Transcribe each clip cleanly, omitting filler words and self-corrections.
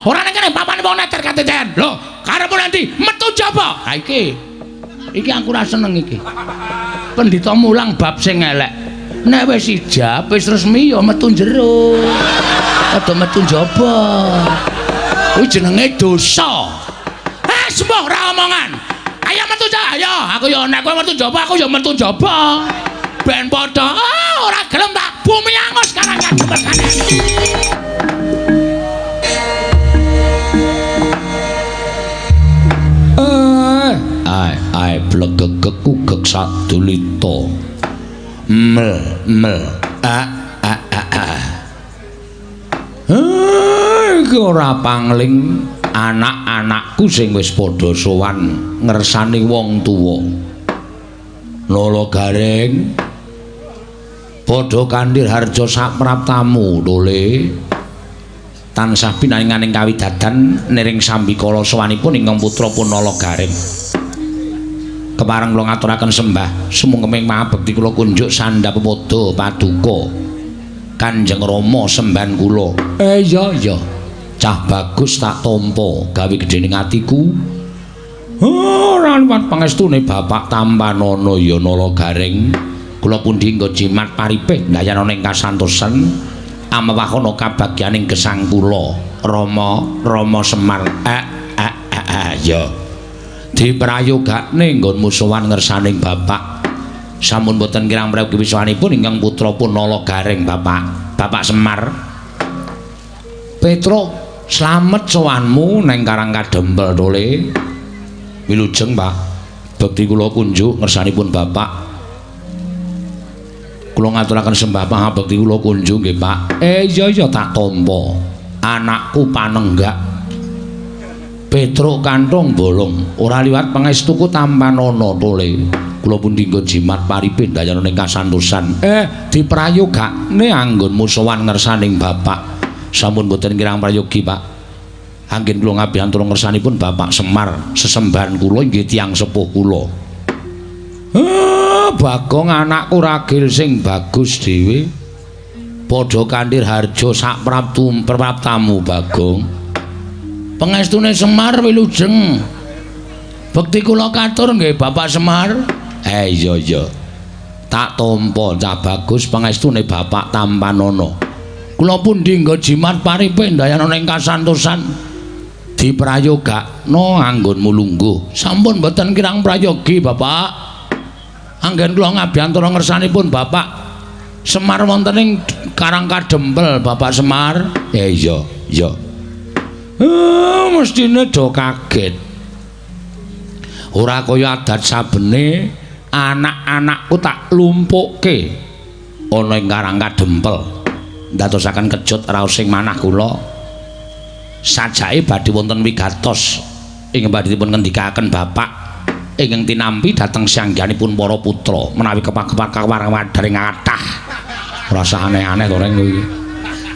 Ora nang kene papane wong neter kateten. Lho, karepmu nanti metu jaba. Ha iki. Iki aku ora seneng iki. Pendhita mulang bab sing elek. Nek wis ijab, wis resmi ya metu jero. Aja metu njaba. Kuwi jenenge dosa. Eh, sembuh ora omongan. Ayo metu cah, ayo. Aku ya nek kowe metu njaba, aku ya metu njaba. Ben padha. Ah, ora gelem tak bumi angus karang kadhemen. Ai ai blegegek kugek sadulita. Mel mel a a a a. Iki ora pangling anak-anakku sing wis padha sowan ngersani wong tuwa. Nala Gareng padha kandir harja sapraptamu tole. Tansah pinaringaning kawidadan niring sambikala sowanipun ingkang putra Punala Gareng. Kepareng kula ngaturaken sembah sumungkeming pangabekti kula kunjuk sandhap pepodo paduka Kanjeng Rama sembahan kula. Iya iya. Cah bagus tak tampa gawe gedhening atiku. Ora liwat pangestune Bapak tampanana ya Nala Gareng. Kula pundi nggo jimat paripih ndayana ing kasantosan amewahana kabagyaning gesang kula. Rama Rama Semar. Ya. Diprayogakne nggonmu sowan ngersaning Bapak. Sampun boten kirang prayogi wiswanipun ingkang putra Punala Gareng Bapak. Bapak Semar. Petruk slamet sowanmu neng Karang Kadempel tole. Wilujeng Pak. Bekti kula kunjuk ngersanipun Bapak. Kula ngaturaken sembah pangabekti kula kunjuk nggih Pak. Iya iya tak tampa. Anakku panenggak Petruk kantong bolong ora liwat pangestuku tampanana tole. Kula pundi nggo jimat paripih ndayana ing kasantosan. Diprayogakne anggonmu sowan ngersaning Bapak. Sampun boten kirang prayogi Pak. Anggen kula ngabiyantara ngersanipun Bapak Semar, sesembahan kula inggih tiyang sepuh kula. Bagong anakku ragil sing bagus dhewe. Padha kandir harja sak praptamu Bagong. Pengestune Semar wilujeng. Bekti kula katur nggih Bapak Semar. Iya iya. Tak tampa cah bagus pengestune Bapak tampanana. Kula pundi nggo jimat paripih ndayana ing kasantosan. Diprayogakno anggonmu lungguh. Sampun mboten kirang prayogi Bapak. Anggen kula ngabiyantara ngersanipun Bapak Semar wonten ing Karang Kadempel Bapak Semar. Iya iya. Mestine do kaget. Ora kaya adat sabene anak-anakku tak lumpukke ana ing Karang Kadempel. Ndadosaken kejut raos sing manah kula. Sajake badhe wonten wigatos ing badhe dipun ngendikaken Bapak ingkang tinampi dhateng sangganipun para putra menawi kepak-kepak kawarang wadharing kathah. Ora usah aneh-aneh to reng kuwi.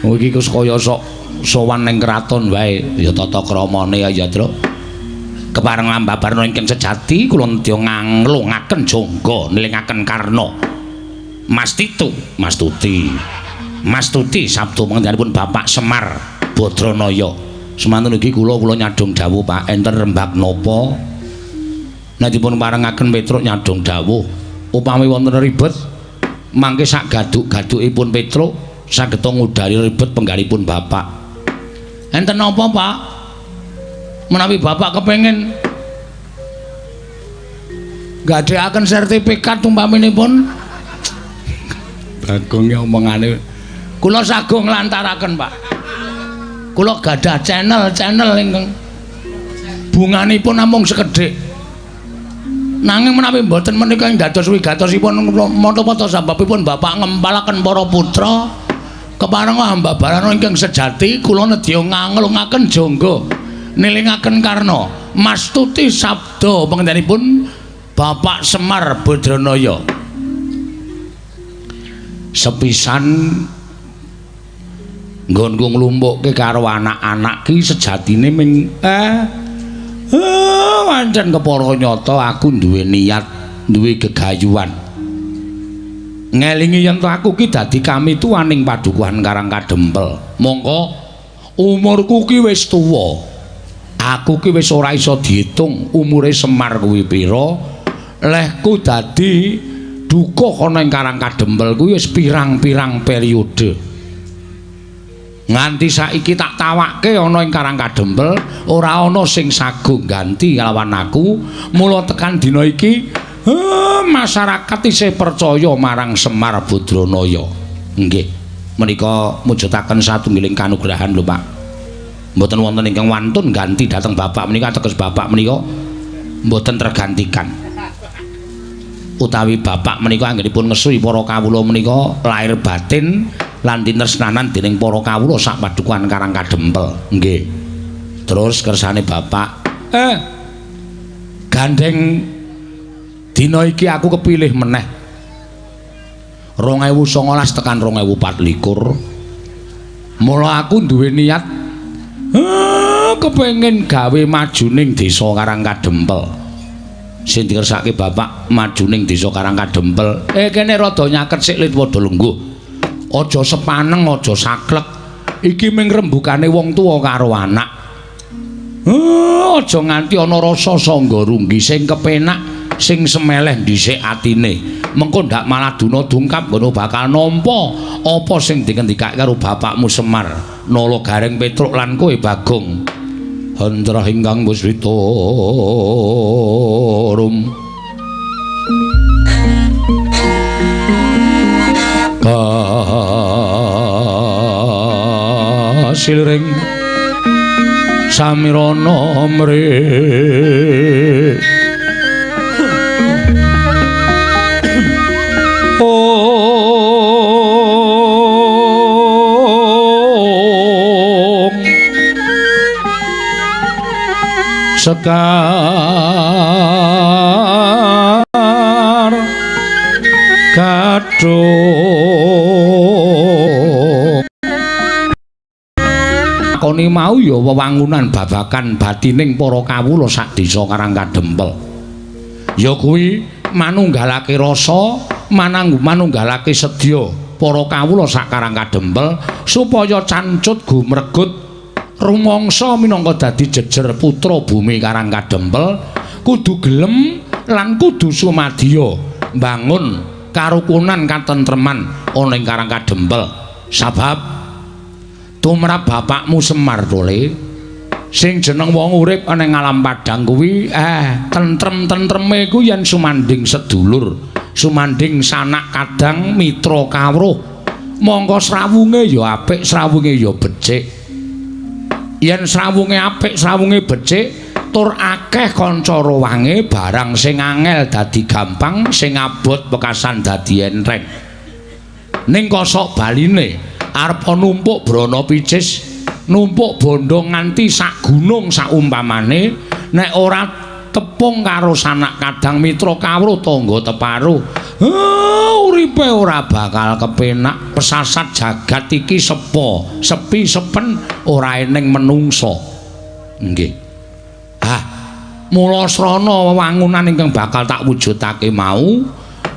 Iki wis kaya sok sowan ning kraton wae ya tata kramane ya Truk. Kepareng ambabarna ingkang sejati kula nedya nganglungaken jangga nilingaken karna. Mas Titu, Mas Tuti. Mas Tuti sabda panjenenganipun Bapak Semar Badranaya. Semantun iki kula nyadong dawuh Pak, enten rembag napa? Nek dipun parengaken Petruk nyadong dawuh, upami wonten ribet mangke sak gaduk-gadukipun Petruk saged ngudari ribet penggalipun Bapak. Enten napa, Pak? Menawi Bapak kepengin gadhekaken sertifikat umpaminipun Bagong omongane kula sagung nglantaraken, Pak. Kula gadah channel-channel ingkang bunganipun namung sekedhik. Nanging menawi mboten menika ing dados wigatosipun menapa sababipun Bapak ngempalaken para putra kepareng ambabarana ingkang sejati kula nedya nganglungaken jangga nilingaken karna. Mas Tuti sabda panjenenganipun Bapak Semar Badranaya. Sepisan nggonku nglumpukke karo anak-anak ki sejatine ming pancen kepara nyata aku duwe niat, duwe gegayuhan. Ngelingi yen to aku ki dadi kamituwaning padukuhan Karang Kadempel. Mongko Umurku ki wis tuwa. Aku ki wis ora iso diitung umure Semar kuwi pira. Lehku dadi dukuh ana ing Karang Kadempel kuwi wis pirang-pirang periode. Nganti saiki tak tawakke ana ing Karang Kadempel ora ana sing sagung ganti lawan aku. Mula tekan dina iki masyarakat isih percaya marang Semar Badranaya. Nggih, menika mujudaken satunggiling kanugrahan lho Pak. Mboten wonten ingkang wantun ganti dhateng bapak menika, ateges bapak menika mboten tergantikan. Utawi bapak menika anggenipun ngesuhi para kawula menika lahir batin lan tinresnanan dening para kawula sak padukuhan Karang Kadempel. Nggih. Terus kersane bapak, gandeng dina iki aku kepilih meneh 2019 tekan 2024. Mula aku duwe niat kepengin gawe majuning desa Karang Kadempel. Sing dikersake bapak majuning desa Karang Kadempel. Kene rada nyaket sik lit padha lungguh. Aja sepaneng, aja saklek. Iki ming rembugane wong tuwa karo anak. Aja nganti ana rasa sangga runggi sing kepenak, sing semeleh dhisik atine. Mengko ndak malah duna dungkap ngono bakal nampa apa sing dingendikake karo bapakmu Semar. Nala Gareng Petruk lan kowe Bagong. Hendra ingkang buswita rum kasilring samirana mre om sekar kadung lakoni mau ya wewangunan babakan batining para kawula sak desa Karang Kadempel. Ya kuwi manunggalake rasa, manunggalake sedya para kawula sak Karang Kadempel supaya cancut gumregut rumangsa minangka dadi jejer putra bumi Karang Kadempel kudu gelem lan kudu sumadya mbangun karukunan katentreman ana ing Karang Kadempel. Sabab tumrap bapakmu Semar Tole sing jeneng wong urip ana ing alam padhang kuwi tentrem-tentreme ku yen sumanding sedulur, sumanding sanak kadang mitra kawruh. Mongko srawunge ya apik, srawunge ya becik. Yen srawunge apik, srawunge becik, tur akeh kanca rowange, barang sing angel dadi gampang, sing abot wekasan dadi enteng. Ning kosok baline arep numpuk brana picis, numpuk bondo nganti sak gunung saumpamane, nek ora tepung karo sanak kadang mitra kawruh tangga teparo, uripe ora bakal kepenak. Pesasat jagat iki sepo, sepi sepen ora eneng menungsa. Nggih. Ah, mula srana wewangunan ingkang bakal tak wujudake mau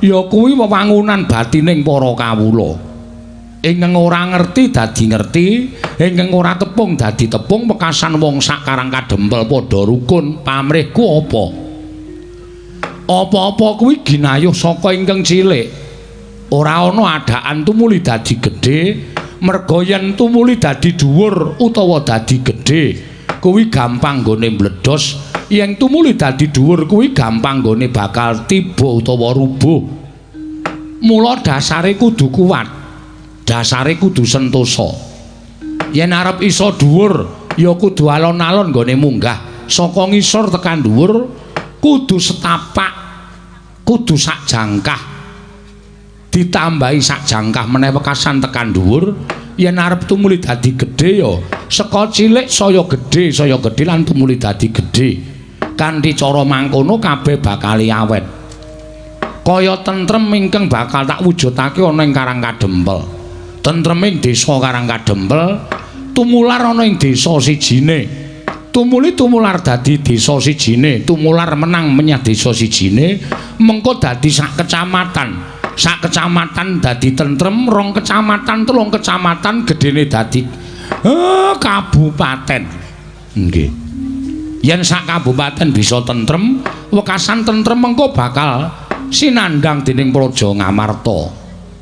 ya kuwi wewangunan batining para kawula. Ingkang ora ngerti dadi ngerti, ingkang ora tepung dadi tepung, wekasan wong sak Karang Kadempel padha rukun. Pamrihku apa? Apa-apa kuwi ginayuh saka ingkang cilik. Ora ana adaan tumuli dadi gedhe, merga yen tumuli dadi dhuwur utawa dadi gedhe kuwi gampang nggone mbledos, yen tumuli dadi dhuwur kuwi gampang nggone bakal tiba utawa rubuh. Mula dasare kudu kuat, dasare kudu sentosa. Yen arep iso dhuwur ya kudu alon-alon nggone munggah saka ngisor tekan dhuwur, kudu setapak, kudu sak jangkah, ditambahi sak jangkah meneh wekasan tekan dhuwur. Yen arep tumuli dadi gedhe ya saka cilik saya gedhe lan tumuli dadi gedhe. Kanthi cara mangkono kabeh bakal awet. Kaya tentrem ingkang bakal tak wujudake ana ing Karang Kadempel. Tentreming desa Karang Kadempel tumular ana ing desa sijine. Tumuli tumular dadi desa sijine, tumular menang menyang desa sijine, mengko dadi sak kecamatan. Sak kecamatan dadi tentrem, rong kecamatan, telung kecamatan gedene dadi Kabupaten. Nggih. Yen sak kabupaten bisa tentrem, wekasan tentrem mengko bakal sinandhang dening Praja Ngamarta.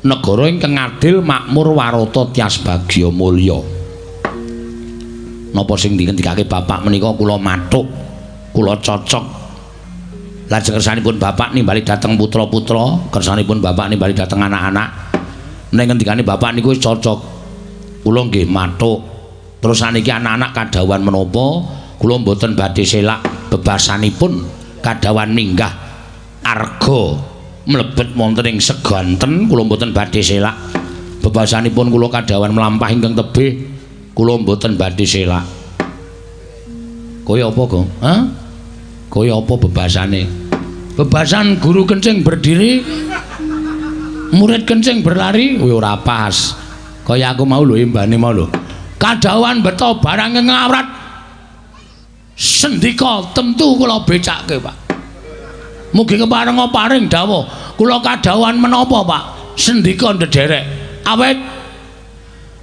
Negara ingkang adil, makmur, warata, tias bagya mulya. Napa sing dingendikake bapak menika kula mathuk, kula cocok. Lajeng kersanipun bapak nimbali dhateng putra-putra, kersanipun bapak nimbali dhateng anak-anak. Nek ngendikane bapak niku wis cocok. Kula nggih mathuk. Terus saniki anak-anak kadhawuhan menapa? Kula mboten badhe selak bebasanipun kadhawuhan minggah arga mlebet wonten ing seganten, kula mboten badhe selak. Bebasanipun kula kadhawuhan mlampah ingkang tebih, kula mboten badhe selak. Kaya apa, Gong? Hah? Kaya apa bebasane? Bebasan guru kencing berdiri, murid kencing berlari, kuwi ora pas. Kaya aku mau lho imbane mau lho. Kadhawuhan beto barang ngawrat. Sendika tentu kula becake, Pak. Mugi keparenga paring dawuh. Kula kadhawuhan menapa, Pak? Sendika ndederek. Awit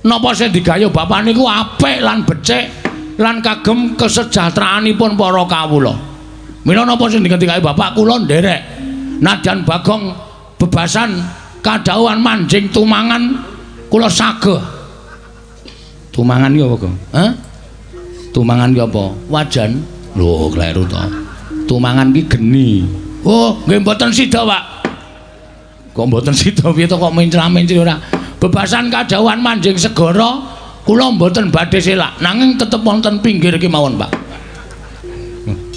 napa sing digayuh bapak niku apik lan becik lan kagem kesejahteraanipun para kawula. Mila napa sing dingendikake bapak kula nderek. Nadyan Bagong bebasan kadhawuhan manjing tumangan kula sageh. Tumangan ki apa, Gong? Hah? Tumangan ki apa? Wajan. Lho, kleru to. Tumangan ki geni. Oh, nggih mboten sida, Pak. Kok mboten sida piye to kok mencla-mencli ora? Bebasan kadhawuhan manjing segara kula mboten badhe selak, nanging tetep wonten pinggir kemawon, Pak.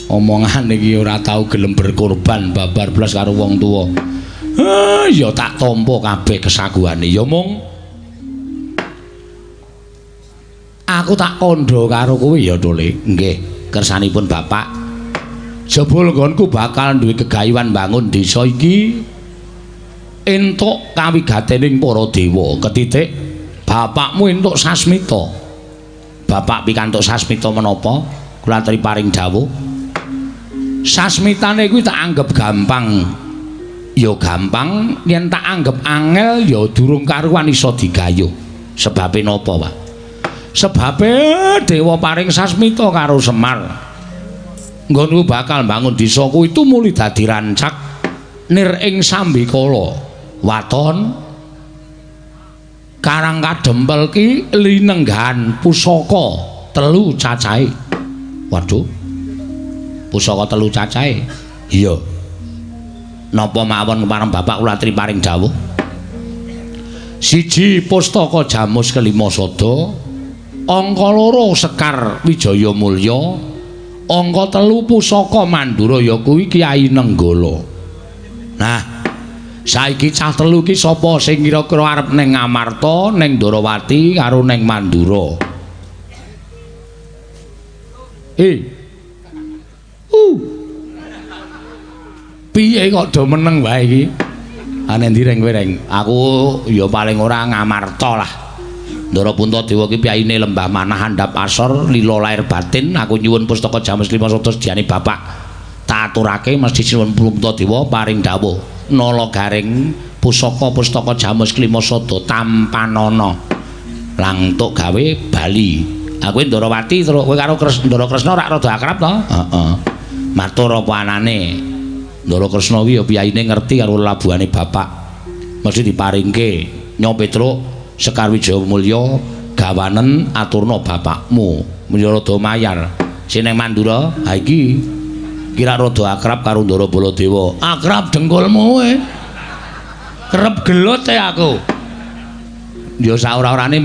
Omongan iki ora tau gelem berkorban babar blas karo wong tuwa. Ya tak tampa kabeh kesaguhane. Ya mung aku tak kandha karo kowe ya, Tole. Nggih, kersanipun bapak. Jebul nggonku bakal duwe gegayuhan bangun desa iki entuk kawigatening para dewa. Ketitik bapakmu entuk sasmita. Bapak pikantuk sasmita menapa? Kula aturi paring dawuh. Sasmitane kuwi tak anggap gampang. Ya gampang, yen tak anggap angel ya durung karuan iso digayuh. Sebabe napa, Pak? Sebabe dewa paring sasmita karo Semar. Nggonku bakal bangun desa kuwi tumuli dadi rancak nir ing sambikala. Waton Karang Kadempel ki linenggahan pusaka telu cacahe. Waduh. Pusaka telu cacahe. Iya. Napa mawon kepareng bapak kula aturi paring dawuh? Siji pustaka Jamus kelima sada, angka loro Sekar Wijaya Mulya, angka telu pusaka Mandura ya kuwi Kyai Nenggala. Nah, saiki cah telu ki sapa sing kira-kira arep ning Ngamarta, ning Ndorowati karo ning Mandura? Piye kok do meneng wae iki? Ah nek ndi reng kowe reng? Aku ya paling ora Ngamarta lah. Ndara Puntadewa ki piyayine lembah manah andhap asor lila lair batin. Aku nyuwun pustaka Jamus lima sada sediane bapak. Tak aturake mesti sinuwun Puntadewa paring dawuh. Nala garing pusaka pustaka Jamus klima sada tampanana. Langtuk gawe bali. Aku Ndarawati terus kowe karo Ndara Kresna rak rada akrab to? Heeh. Matur apa anane? Ndara Kresna kuwi ya piyayine ngerti karo labuhane bapak. Mesti diparingke. Nyo Petruk Sekar Wijaya Mulya gawanen aturna bapakmu. Ya rada mayar. Sing nang Mandura, ha iki kira rada akrab karo Ndara Baladewa. Akrab dengkulmu kowe. Kerep gelut e aku. Ya saora-orane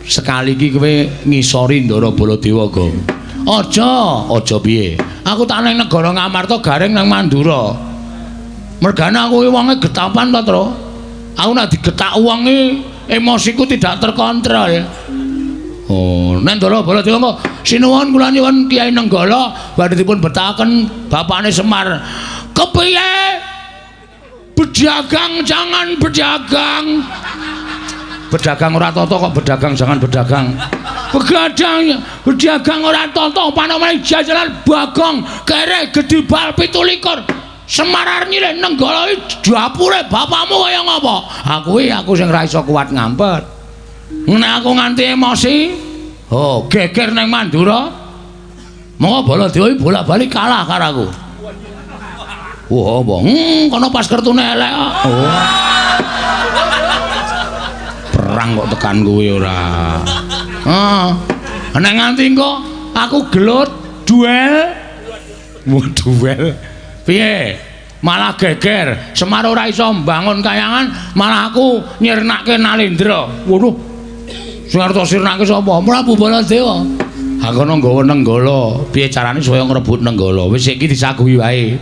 sekali iki kowe ngisori Ndara Baladewa, Gong. Aja, aja piye? Aku tak nang negara Ngamarta garing nang Mandura. Mergane aku wonge getapan ta, Tru. Aku nek digetak wong iki emosiku tidak terkontrol. Oh, nek Ndara Baladewa kok sinuwun kula nyuwun Kyai Nenggala badhe dipun betaken bapakne Semar. Kepiye? Berdagang jangan berdagang. Berdagang ora tata kok berdagang jangan berdagang. Begadang berdagang ora tata panomane jajalan Bagong kere gedhi bal 27. Semar arep nyilih Nenggala iki dapure bapakmu kaya ngapa? Aku iki aku sing ra iso kuat ngampet. Nek aku nganti emosi, Oh, geger nang Mandura. Monggo Baladewa iki bolak-balik kalah karo aku. Wah, apa? Kono pas kertune elek kok. Oh. Perang kok tekan kowe ora. Heeh. Nek nganti engko aku gelut duel. Wah, duel. Piye? Malah geger. Semar ora iso mbangun kayangan, malah aku nyirnake Nalendra. Waduh. Sing arep sirnake sapa? Prabu Baladewa. Ha kono nggawa Nenggala. Piye carane supaya ngrebut Nenggala? Wis iki disaguhi wae.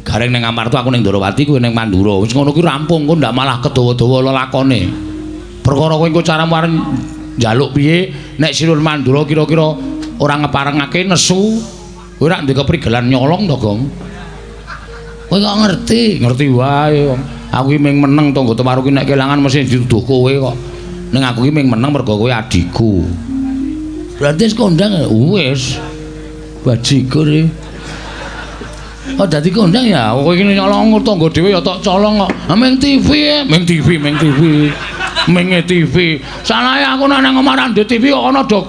Gareng ning Amarta aku ning Ndorowati kowe ning Mandura. Wis ngono kuwi rampung, kok ndak malah kedawa-dawa lelakone. Perkara kowe engko caramu arep njaluk piye nek Sirun Mandura kira-kira ora ngeparengake nesu, kowe rak ndek keprigelan nyolong to, Gong. Kowe kok ngerti? Ngerti wae wong. Aku iki ming meneng tangga temaru ki nek kelangan mesti dituduh kowe kok. Ning aku iki ming meneng mergo kowe adikku. Berarti wis kondang ya? Wis. Bajigur iki. Oh, dadi kondang ya? Kowe iki nyolong tangga dhewe ya tok colong kok. Ah ming TV, ming TV, ming TV. Ming TV. Salahe aku nang omah ra ndek TV kok ana do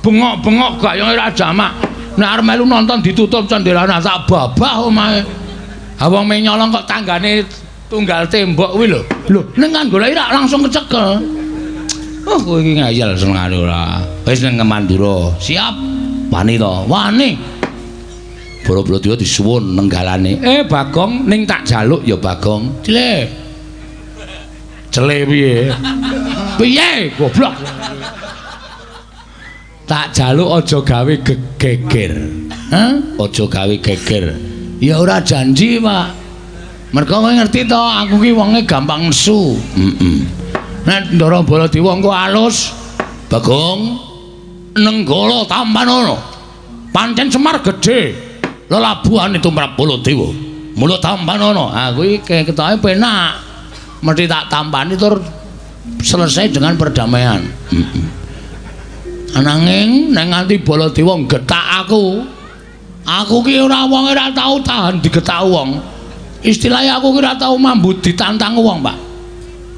bengok-bengok gayange ra jamak. Nek arep melu nonton ditutup cendelane tak babah omahe. Ha wong ming nyolong kok tanggane tunggal tembok kuwi lho. Lho, ning kan goleki rak langsung kecekel. Oh, kowe iki ngayal senengane ora. Wis ning Mandura. Siap. Wani to? Wani. Bala-bala disuwun nenggalane. Bagong ning tak jaluk ya Bagong. Cile. Cele piye? Piye goblok. Tak jaluk aja gawe geger. Hah? Aja gawe geger. Ya ora janji, Pak. Mergo kowe ngerti to, aku ki wonge gampang nesu. Heeh. Nek Ndara Baladewa engko alus, Bagong Nenggala tampanono. Pancen Semar gedhe. Lelabuhane tumrap Baladewa. Mula tampanono. Ha kuwi ketoke penak. Mesti tak tampani tur selesai dengan perdamaian. Heeh. Ananging nek nganti Baladewa nggetak aku, aku ki ora wong ora tau tahan digetak wong. Istilahnya aku ki ora tau mambu ditantang wong, Pak.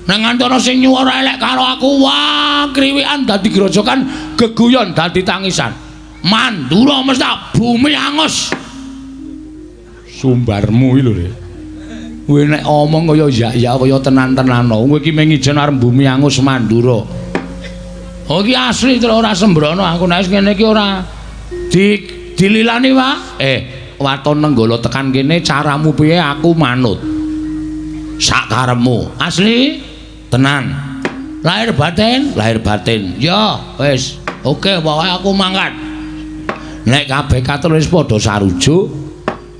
Nek nganti ana sing nyuwara elek karo aku, wah, kriwikan dadi grojokan, geguyon dadi tangisan. Mandura mesti bumi angus. Sumbarmu iki lho, Rek. Kowe nek omong kaya ya-ya kaya tenan-tenan. Kowe iki mung ijen arep bumi angus Mandura. Oh iki asli terus ora sembrono aku nek wis ngene iki ora dililani, Pak. Waton Nenggala tekan kene caramu piye aku manut. Sakarepmu. Asli tenan. Lahir batin, lahir batin. Ya, wis. Oke, pokoke aku mangkat. Nek kabeh katon wis padha sarujuk,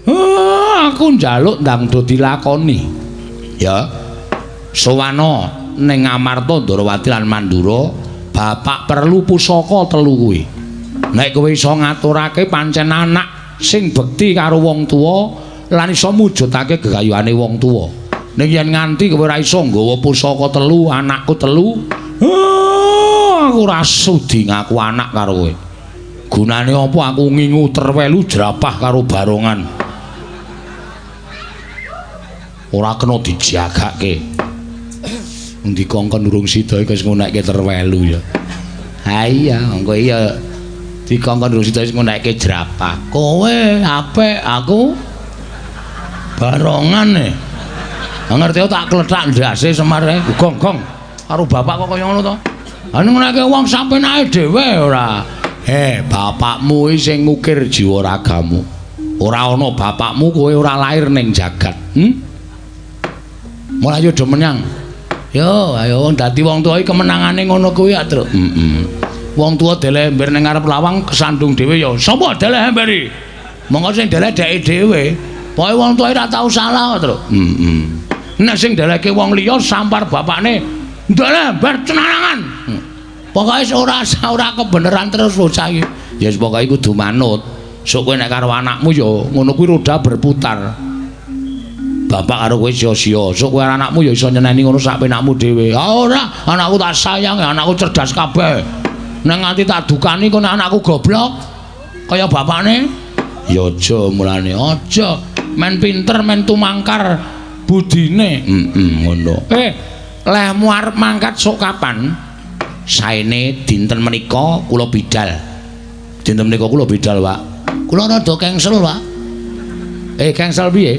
aku njaluk ndang do dilakoni. Ya. Sowana ning Amarta Ndorowati lan Mandura, bapak perlu pusaka telu kuwi. Nek kowe iso ngaturake pancen anak sing bekti karo wong tuwa lan iso mujudake gegayuhane wong tuwa. Ning yen nganti kowe ora iso nggawa pusaka telu, anakku telu, aku ora sudi ngaku anak karo kowe. Gunane apa aku ngingu terwelu jerapah karo barongan. Ora kena dijagake. Endi kongkon urung sida iki wis ngunekke terwelu ya. Ha iya, engko iya dikongkon urung sida wis ngunekke jerapah. Kowe apik, aku barongan e. Ngerti tak klethak ndase Semar e. Gong-gong karo bapak kok kaya ngono to. Ha ngunekke wong sampenae dhewe ora. Bapakmu iki sing ngukir jiwa ragamu. Ora ana bapakmu kowe ora lair ning jagat. Mulai do menyang. Yo, ayo dadi wong tuwa iki kemenangane ngono kuwi ya, Truk. Heeh. Wong tuwa deleh ember ning ngarep lawang kesandung dhewe ya. Sapa deleh ember iki? Monggo sing deleh dheke dhewe. Pokoke wong tuwa ora tau salah, Truk. Heeh. Nek sing delehke wong liya sampar bapakne, deleh ember cenangan. Pokoke ora kebeneran terus bocah iki. Ya wis pokoke kudu manut. Sok kowe nek karo anakmu ya ngono kuwi roda berputar. Bapak karo kowe sia-sia. Sok kowe anakmu ya iso nyeneni ngono sak penakmu dhewe. Ha ora, anakku tak sayang, anakku cerdas kabeh. Nek nganti tak dukani kok nek anakku goblok kaya bapakne, ya aja mulane, aja. Men pinter, men tumangkar budine. Heeh, ngono. Lehmu arep mangkat sok kapan? Saene dinten menika kula bidal. Dinten menika kula bidal, Pak. Kula rada cancel, Pak. Cancel piye?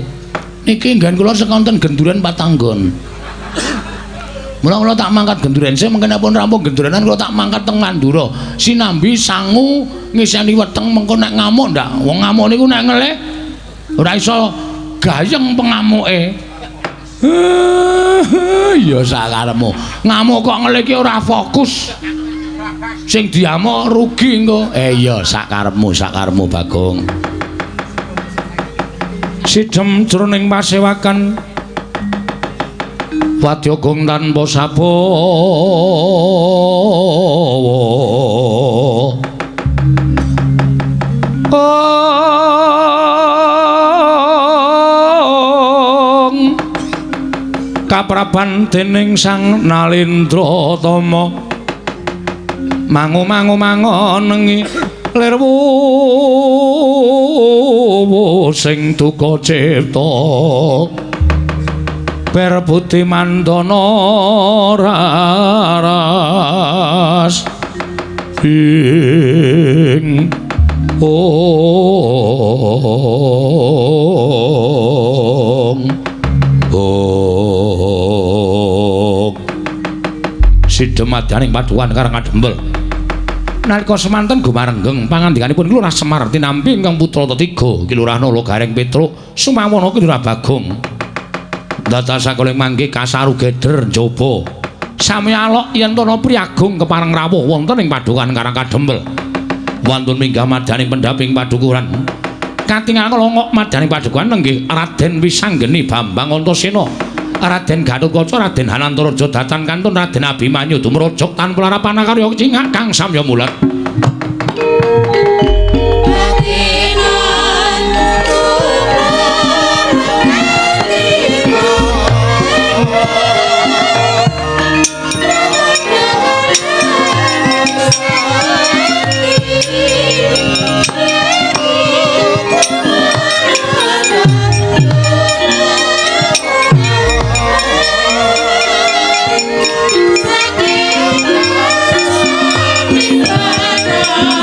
Niki nggen kula sekonten genduren patanggon. Mula kula tak mangkat genduren sik, mengke nek pun rampung genduranan kula tak mangkat teng Mandura. Sinambi sangu ngiseni weteng mengko nek ngamuk ndak. Wong ngamuk niku nek ngelih ora iso gayeng pengamuke. Ya sakarepmu. Ngamuk kok ngelih ki ora fokus. Sing diamuk rugi engko. Iya sakarepmu, sakarepmu Bagong. Sidhem jroning pasewakan wadya gong tanpa sabawa. Ong kapraban dening Sang Nalendra Tama mangu-mangu mangonengi lir wuwu sing duka cipta ber budi mandana raras ing ong ong sidhem madaning paduan Karang Kadempel. Nalika semanten gumarenggeng pangandikanipun Ki Lurah Semar tinampi ingkang putra tetiga Ki Lurah Nala Gareng Petruk Sumawana Ki Lurah Bagong. Dados sakoling mangke kasaru geder njaba. Sami alok yen tana priyagung kepareng rawuh wonten ing padukan Karang Kadempel. Wantun minggah madaning pendhaping padukuran. Katingal longok madaning padukuran nenggih Raden Wisanggeni Bambang Antasena, Raden Gatotkaca, Raden Hanantaraja datan kantun Raden Abimanyu dumrojok tanpa larapan karya cingak kang samya mulat. Bye.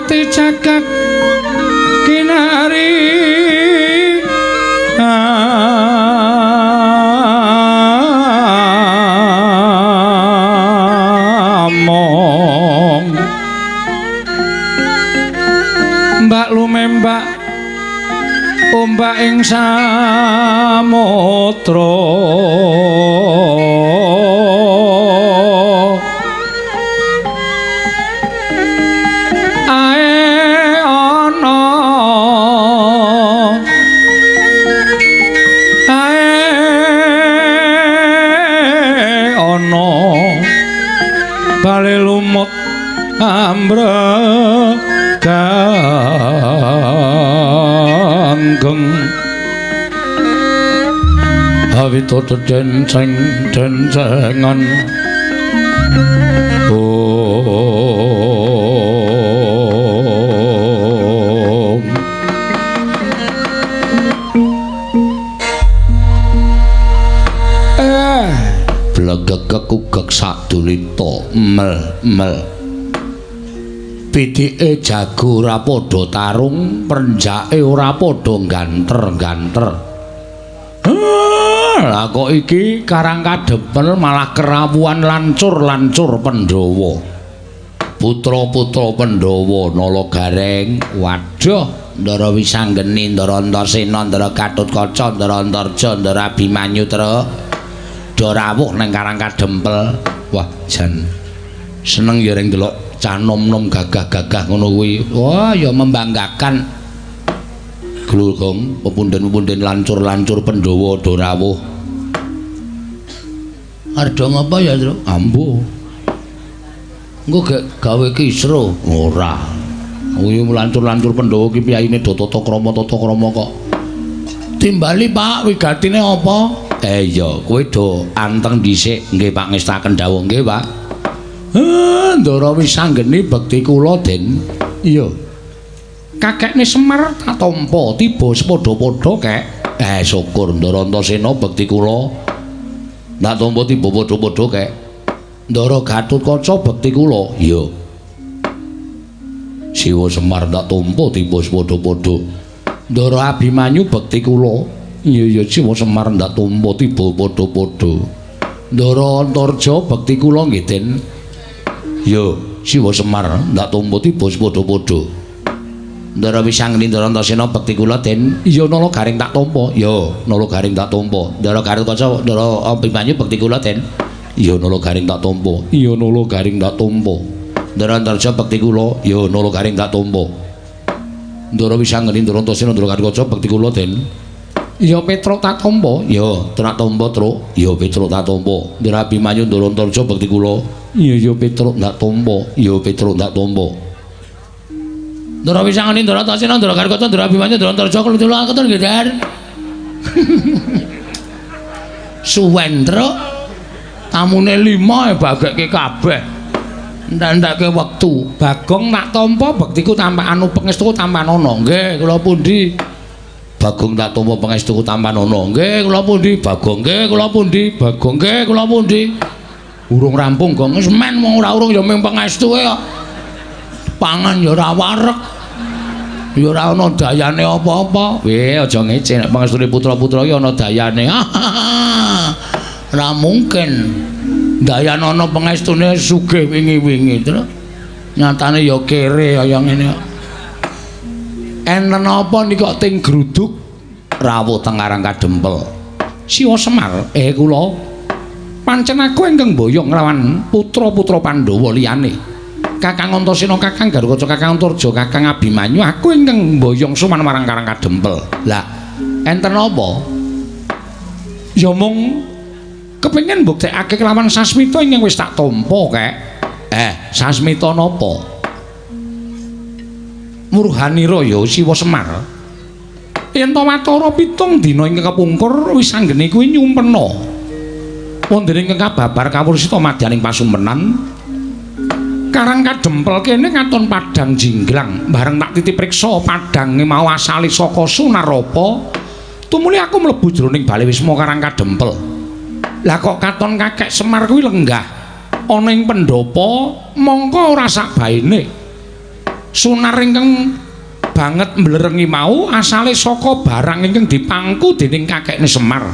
Ngliwati jagat kinari among mbak lumembak ombak ing samudra ae ana ae ana bale lumut ambreganggeng awito denceng dencengan om blegegek ugek sadulita mel mel pitike jago ora padha tarung, prenjake ora padha ganter-ganter. Lah kok iki Karang Kadempel malah kerawuhan lancur-lancur Pandhawa. Putra-putra Pandhawa Nala Gareng, waduh, Ndara Wisanggeni, Ndara Antasena, Ndara Gatotkaca, Ndara Antarja, Ndara Abimanyu truk do rawuh nang Karang Kadempel. Wah, jan seneng ya reng delok cah nom-nom gagah-gagah ngono kuwi. Wah, ya membanggakan. Glugong pepunden-pepunden lancur-lancur Pandhawa do rawuh. Ardo ngapa ya, Truk? Ambo. Engko gek gawe kisruh. Ora. Kuwi lancur-lancur Pandhawa ki piyayine do tata krama kok. Timbali, Pak, wigatine apa? Iya, kowe do anteng dhisik. Nggih, Pak, ngestaken dawuh nggih, Pak. Ndara Wisanggeni bekti kula, Den. Iya. Kakekne Semar tak tampa tiba sepadha-padha, Kek. Syukur Ndara Antasena bekti kula. Tak tampa tiba padha-padha, Kek. Ndara Gatotkaca bekti kula. Iya. Siwa Semar tak tampa tiba sepadha-padha. Ndara Abimanyu bekti kula. Iya iya Siwa Semar ndak tampa tiba padha-padha. Ndara Antarja bekti kula nggih, Den. Ya, Siwa Semar ndak tampa tiba padha-padha. Ndara Wisanggeni Ndara Antasena bekti kula, Den. Iya Nala Gareng tak tampa. Ya, Nala Gareng tak tampa. Ndara Gatotkaca, Ndara Abimanyu bekti kula, Den. Iya Nala Gareng tak tampa. Iya Nala Gareng tak tampa. Ndara Antarja bekti kula. Ya Nala Gareng tak tampa. Ndara Wisanggeni Ndara Antasena Ndara Gatotkaca bekti kula, Den. Ya Petruk tak tampa. Ya tak tampa, Truk. Ya Petruk tak tampa. Ndara Abimanyu Ndara Antarja bekti kula. Iya ya Petruk tak tampa. Ya Petruk tak tampa. Ndara Wisanggeni Ndara Antasena Ndara Gatotkaca Ndara Abimanyu Ndara Antarja kula ketun nggih, Den. Suwen, Truk. Tamune 5 bagekke kabeh. Ndak-ndake wektu. Bagong tak tampa bektiku tampa anu pangestuku tampanana. Nggih, kula pundi? Bagong tak tampa pangestuku tampanana. Nggih, kula pundi? Bagong nggih, kula pundi? Bagong nggih, kula pundi? Urung rampung, Gong. Wis men wong ora urung ya mung pangestuke kok. Pangan ya ora wareg. Ya ora ana dayane apa-apa. Weh, aja ngece nek pangestune putra-putra iki ana dayane. Ora mungkin. Dayan ana pangestune sugih wingi-wingi, Truk. Nyatane ya kere kaya ngene kok. Enten apa niki kok ting gruduk rawuh teng Karang Kadempel. Siwa Semar, kula pancen aku ingkang mboyong nglawan putra-putra Pandhawa liyane. Kakang Antasena, Kakang Gatotkaca, Kakang Antarja, Kakang Abimanyu, aku ingkang mboyong sowan marang Karang Kadempel. Lah, enten apa? Ya mung kepengin mbuktekake kelawan sasmita ingkang wis tak tampa, Kek. Sasmita napa? Murhanira ya Siwa Semar. Yen ta watara 7 dina ingkang kepungkur Wisanggeni kuwi nyumpena. Wonten ingkang kababar kawursita madyaning pasumpenan Karang Kadempel kene katon padhang jinglang. Bareng tak titip priksa padhange mau asale saka Sunarapa. Tumuli aku mlebu jroning bale wisma Karang Kadempel. Lah kok katon kakek Semar kuwi lenggah ana ing pendhapa mongko ora sakbaene. Sunar ingkang banget mblerengi mau asale saka barang ingkang dipangku dening kakekne Semar.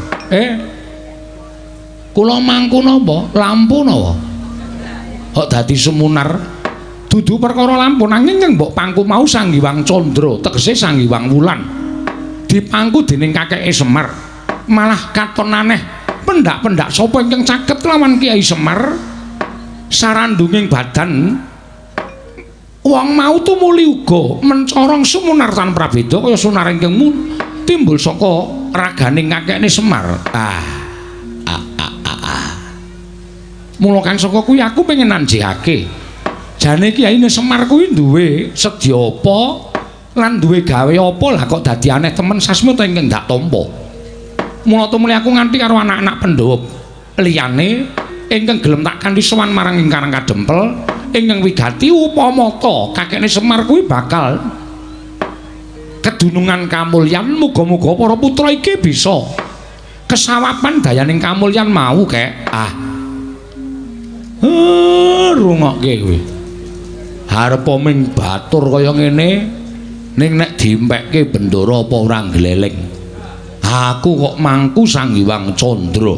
Kula mangku napa? Lampu napa? Kok dadi sumunar? Dudu perkara lampu nanging ingkang mbok pangku mau Sang Hyang Candra, tegese Sang Hyang Wulan. Dipangku dening kakeke Semar. Malah katon aneh, pendak-pendak sapa ingkang caket lawan Kyai Semar? Sarandunging badan wong mau tumuli uga mencorong sumunar tan prabeda kaya sunar ingkang timbul saka raganing kakekne Semar. Mula kang saka kuwi aku pengen nanjihake. Jane Kiyaine Semar kuwi duwe sedya apa lan duwe gawe apa lah kok dadi aneh temen sasmita ingkang ndak tampa. Mula tumuli aku nganti karo anak-anak Pandhawa liyane ingkang gelem tak kanthi sowan marang ing Karang Kadempel ingkang wigati upama ta kakekne Semar kuwi bakal kedunungan kamulyan, muga-muga para putra iki bisa kesawapan dayaning kamulyan mau kek. Rungokke kowe. Arepa ming batur kaya ngene ning nek diimpekke bendara apa ora gleleng. Aku kok mangku Sang Hyang Candra.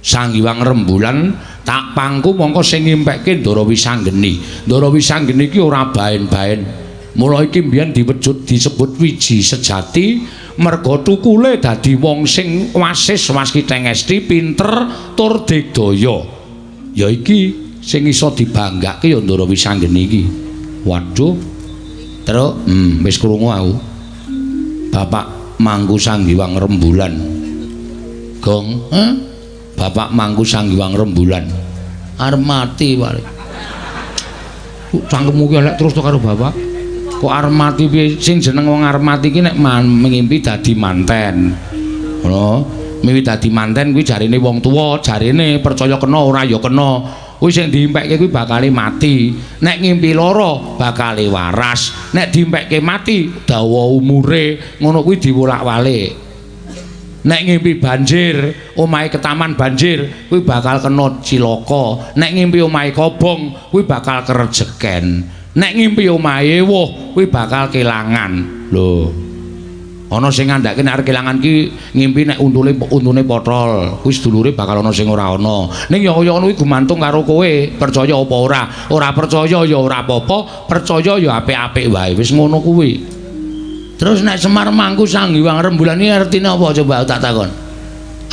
Sang Hyang Rembulan tak pangku mongko sing ngimpekke Ndara Wisanggeni. Ndara Wisanggeni iki ora baen-baen. Mula iki mbiyen diwujud disebut wiji sejati merga tukule dadi wong sing wasis waskitengesti pinter tur digdaya. Ya iki sing iso dibanggake ya Ndara Wisanggeni iki. Waduh. Truk, wis krungu aku. Bapak mangku Sang Hyang Rembulan. Gong, Bapak mangku Sang Hyang Rembulan. Arep mati wae. Cangkemmu ki elek terus to karo bapak. Kok arep mati piye? Sing jeneng wong arep mati ki nek ngimpi dadi manten. Ngono. Mimpi dadi manten kuwi jarine wong tuwa, jarine percaya kena ora ya kena. Kuwi sing diimpekke kuwi bakale mati. Nek ngimpi lara bakale waras. Nek diimpekke mati dawa umure, ngono kuwi diwolak-walik. Nek ngimpi banjir, omahe ketaman banjir, kuwi bakal kena cilaka. Nek ngimpi omahe kobong, kuwi bakal kerejeken. Nek ngimpi omahe ewuh, kuwi bakal kelangan. Lho. Ana sing ngandhake nek arep kelangan ki ngimpi nek untune potol, kuwi sedulure bakal ana sing ora ana. Ning ya kaya ngono kuwi gumantung karo kowe, percaya apa ora. Ora percaya ya ora apa-apa, percaya ya apik-apik wae. Wis ngono kuwi. Terus nek Semar mangku Sang Hyang Rembulan iki artine apa coba tak takon.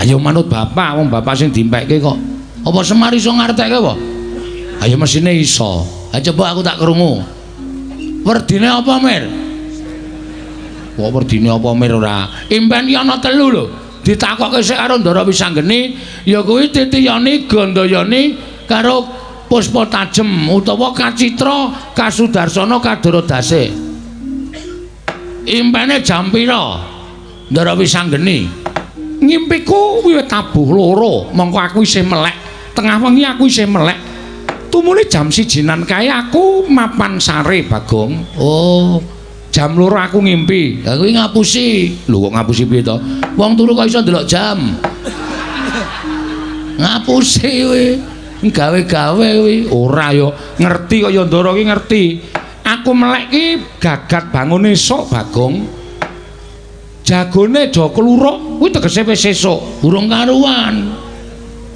Ayo manut bapak, wong bapak sing dimpekke kok. Apa Semar iso ngartekke apa? Ayo mesine iso. Ayo coba aku tak krungu. Werdine apa, Mir? Kok werdine apa Mir ora? Impen ki ana telu lho. Ditakokke sik karo Ndara Wisanggeni, ya kuwi Titiyani, Gandayani karo Puspa Tajem utawa Kacitra Kasudarsana Kadaradase. Impene jam pira? Ndara Wisanggeni. Ngimpiku wiwit tabuh loro, mongko aku isih melek. Tengah wengi aku isih melek. Tumuli jam 1-nan kae aku mapan sare, Bagong. Oh, jam 2 aku ngimpi. Lah kuwi ngapusi. Lho kok ngapusi piye to? Wong turu kok iso ndelok jam. Ngapusi kuwi. Gawe-gawe kuwi. Ora ya, ngerti kok ya Ndara ki ngerti. Aku melek ki gagat bangun esuk, Bagong. Jagone do kluruk kuwi tegese wis esuk, urung karuan.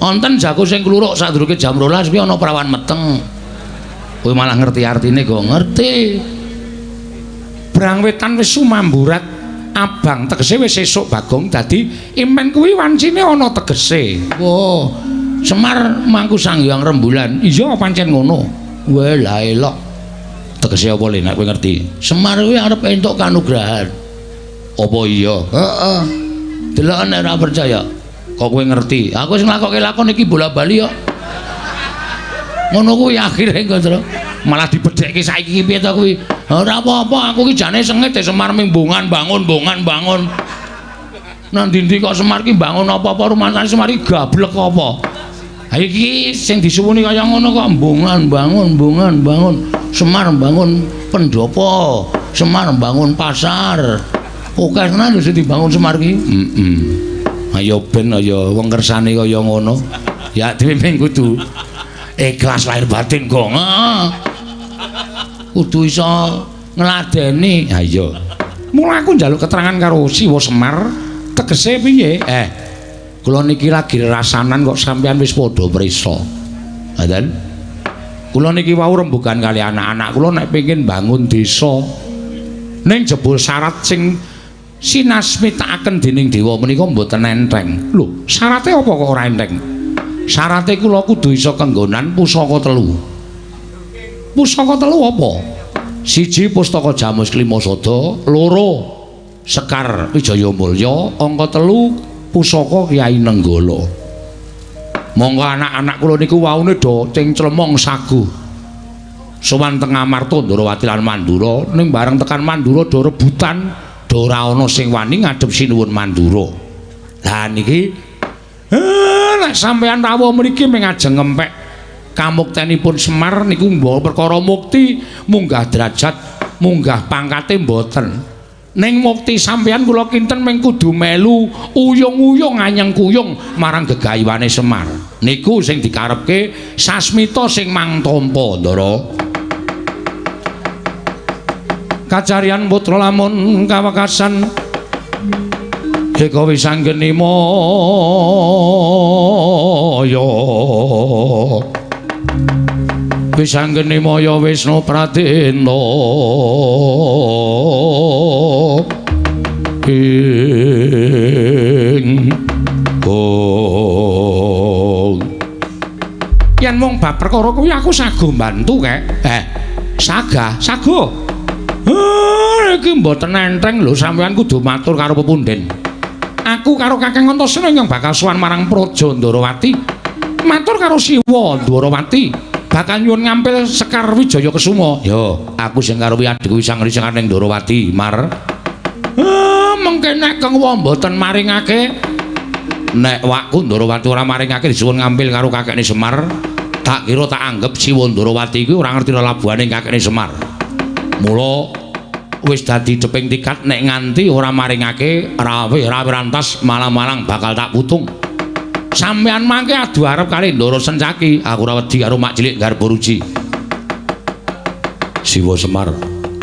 Wonten jago sing kluruk sadurunge jam 12 kuwi ana prawan meteng. Kowe malah ngerti artine kok ngerti. Brang wetan wis sumamburat abang tegese wis esuk, Bagong. Dadi impen kuwi wancine ana tegese. Oh, Semar mangku Sang Hyang Rembulan. Iya pancen ngono. Weh lah elok. Tegese apa le nek kowe ngerti? Semar kuwi arep entuk kanugrahan. Apa iya? Heeh. Delok nek ora percaya. Kok kowe ngerti? Aku wis nglakokke lakon iki bola-bali kok. Ngono kuwi akhire engko, Tru. Malah dibedhekke saiki iki piye to kuwi? Ora apa-apa, aku ki jane sengit Semar mimbungan bangun, bongan bangun. Nang ndi-ndi kok Semar ki bangun apa-apa rumangsane Semar ki gablek apa? Ha iki sing disuwuni kaya ngono kok mbungan bangun, mbungan bangun. Semar bangun pendopo, Semar bangun pasar. Oke tenan lho sing dibangun Semar ki. Heeh. Ayo ben ayo wong kersane kaya ngono. Ya dhewe ming kudu ikhlas lahir batin kok. Kudu iso ngladeni. Ha iya. Mula aku njaluk keterangan karo Siwa Semar, tegese piye? Kula niki lagi rasanan kok sampean wis padha prisa. Ngoten. Kula niki wau rembugan kali anak-anak kula nek pengin bangun desa. Ning jebul syarat sing sinasmitakaken dening dewa menika mboten enteng. Lho, syarate apa kok ora enteng? Syarate kula kudu iso kenggonan pusaka telu. Pusaka telu apa? Siji pustaka Jamus Klimasada, loro Sekar Wijaya Mulya, angka telu pusaka Kyai Nenggala. Monggo anak-anak kula niku waune do cengclemong saguh. Sowan teng Amarta Ndrawati lan Mandura, ning bareng tekan Mandura do rebutan, do ora ana sing wani ngadhep Sinuwun Mandura. Lah niki nek sampeyan rawuh mriki mung ajeng ngempek kamuktenipun Semar niku mbok perkara mukti munggah derajat, munggah pangkate mboten. Ning mukti sampeyan kula kinten mung kudu melu uyung-uyung anyeng kuyung marang gegayuhane Semar. Niku sing dikarepke sasmita sing mangtampa, Ndara. Kacarian putra lamun kawekasan eka wisanggeni maya. Wisanggeni maya Wisnu Pradena ing kong. Yen mung bab perkara kuwi aku sago mbantu kek. Sagah, sago. Iki mboten enteng lho, sampeyan kudu matur karo pepunden. Aku karo Kakang Antasena ingkang bakal sowan marang Praja Ndrawati. Matur karo Siwa Ndrawati. Bakal nyuwun ngampil Sekar Wijaya Kesuma. Yo, aku sing karo adhiku Wisang-Risangan ning Ndrawati, Mar. Mengke nek Kang Wa mboten maringake, nek wakku Ndrawati ora maringake disuwun ngampil karo kakekne Semar, tak kira tak anggep Siwa Ndrawati kuwi ora ngerti lelabuhane kakekne Semar. Mula wis dadi deping tikat nek nganti ora maringake rawe-rawe rantas malang-malang bakal tak putung. Sampeyan mangke adu arep kali Ndara Sencaki, aku ora wedi karo mak cilik Garbaruji. Siwa Semar,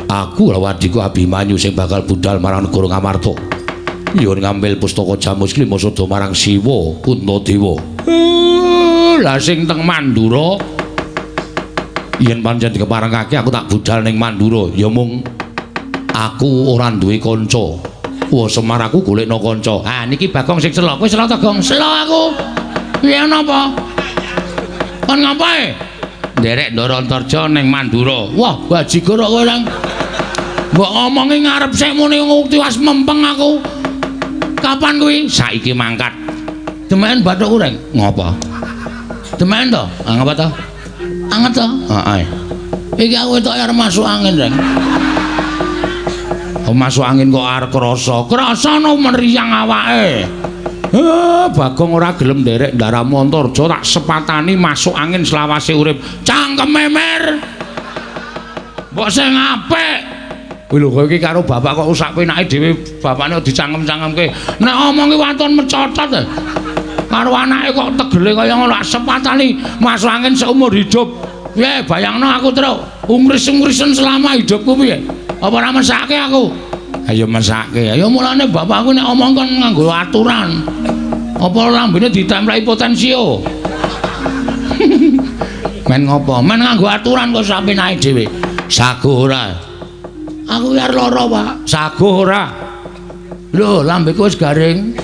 aku karo adhiku Abimanyu sing bakal budal marang negara Ngamarta. Yen ngambil pustaka Jamus Klimasada marang Siwa Puntadewa. Lah sing teng Mandura yen pancen dikeparengake aku tak budal ning Mandura, ya mung aku ora duwe kanca. Wah Semar aku golekno kanca. Ha niki Bagong sing selo. Kowe selo ta, Gong? Selo aku. Piye napa? Kon ngapae? Nderek Ndara Antarja ning Mandura. Wah, bajigur kok kowe nang. Mbok ngomongi ngarep sik muni tiwas mempeng aku. Kapan kuwi? Saiki mangkat. Demen bathukku, Reng. Ngopo? Demen to? Ha ngapa to? Anget to? Heeh. Iki aku wetok arep masuk angin, Reng. Masuk angin kok arep krasa. Krasa no meriang awake. Bagong ora gelem nderek ndaramu Antarja tak sepatani masuk angin selawase urip. Cangkeme mer. Mbok sing apik. Kuwi lho kowe iki karo bapak kok sak penake dhewe bapakne dicangkem-cangkemke. Nek omongi waton mecotot. Karo anake kok tegele kaya ngono tak sepatani masuk angin seumur hidup. Piye bayangno aku truk ungris-ungrisen selama hidupku piye? Apa ora mesake aku? Ayo mesake. Ayo mulane bapakku nek omong kon nganggo aturan. Apa lambene ditempleki potensio? Men ngopo? Men nganggo aturan kok sampe naik dhewe. Sago ora? Aku ki arep lara, Pak. Sago ora? Lho, lambeku wis garing.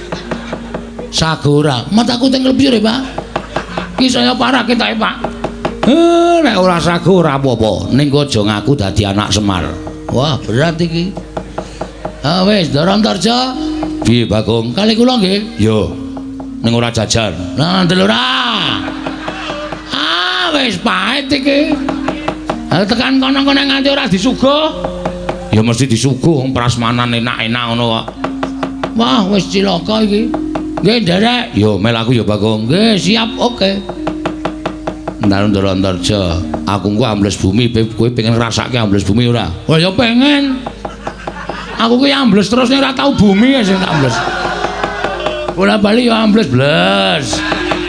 Sago ora? Mataku teng klebir, Pak. Ki saya parah ketoke, Pak. Nek ora sago ora apa-apa. Ning aja ngaku dadi anak Semar. Wah, berat iki. Ah wis, Ndara Antarja. Piye, Bagong? Kali kula nggih. Yo. Ning ora jajan. Lah, ndel ora. Ah, wis pahit iki. Ha tekan kono-kono nganti ora disuguh. Ya mesti disuguh wong prasmanan enak-enak ngono kok. Wah, wis cilaka iki. Nggih, nderek. Yo, mel aku ya, Bagong. Nggih, siap, oke. Ndara Antarja, aku engko ambles bumi, kowe pengen ngrasake ambles bumi ora? Wah, ya pengen. Aku ki ambles terus nek ora tau bumi sing tak ambles. Bola bali ya ambles bles.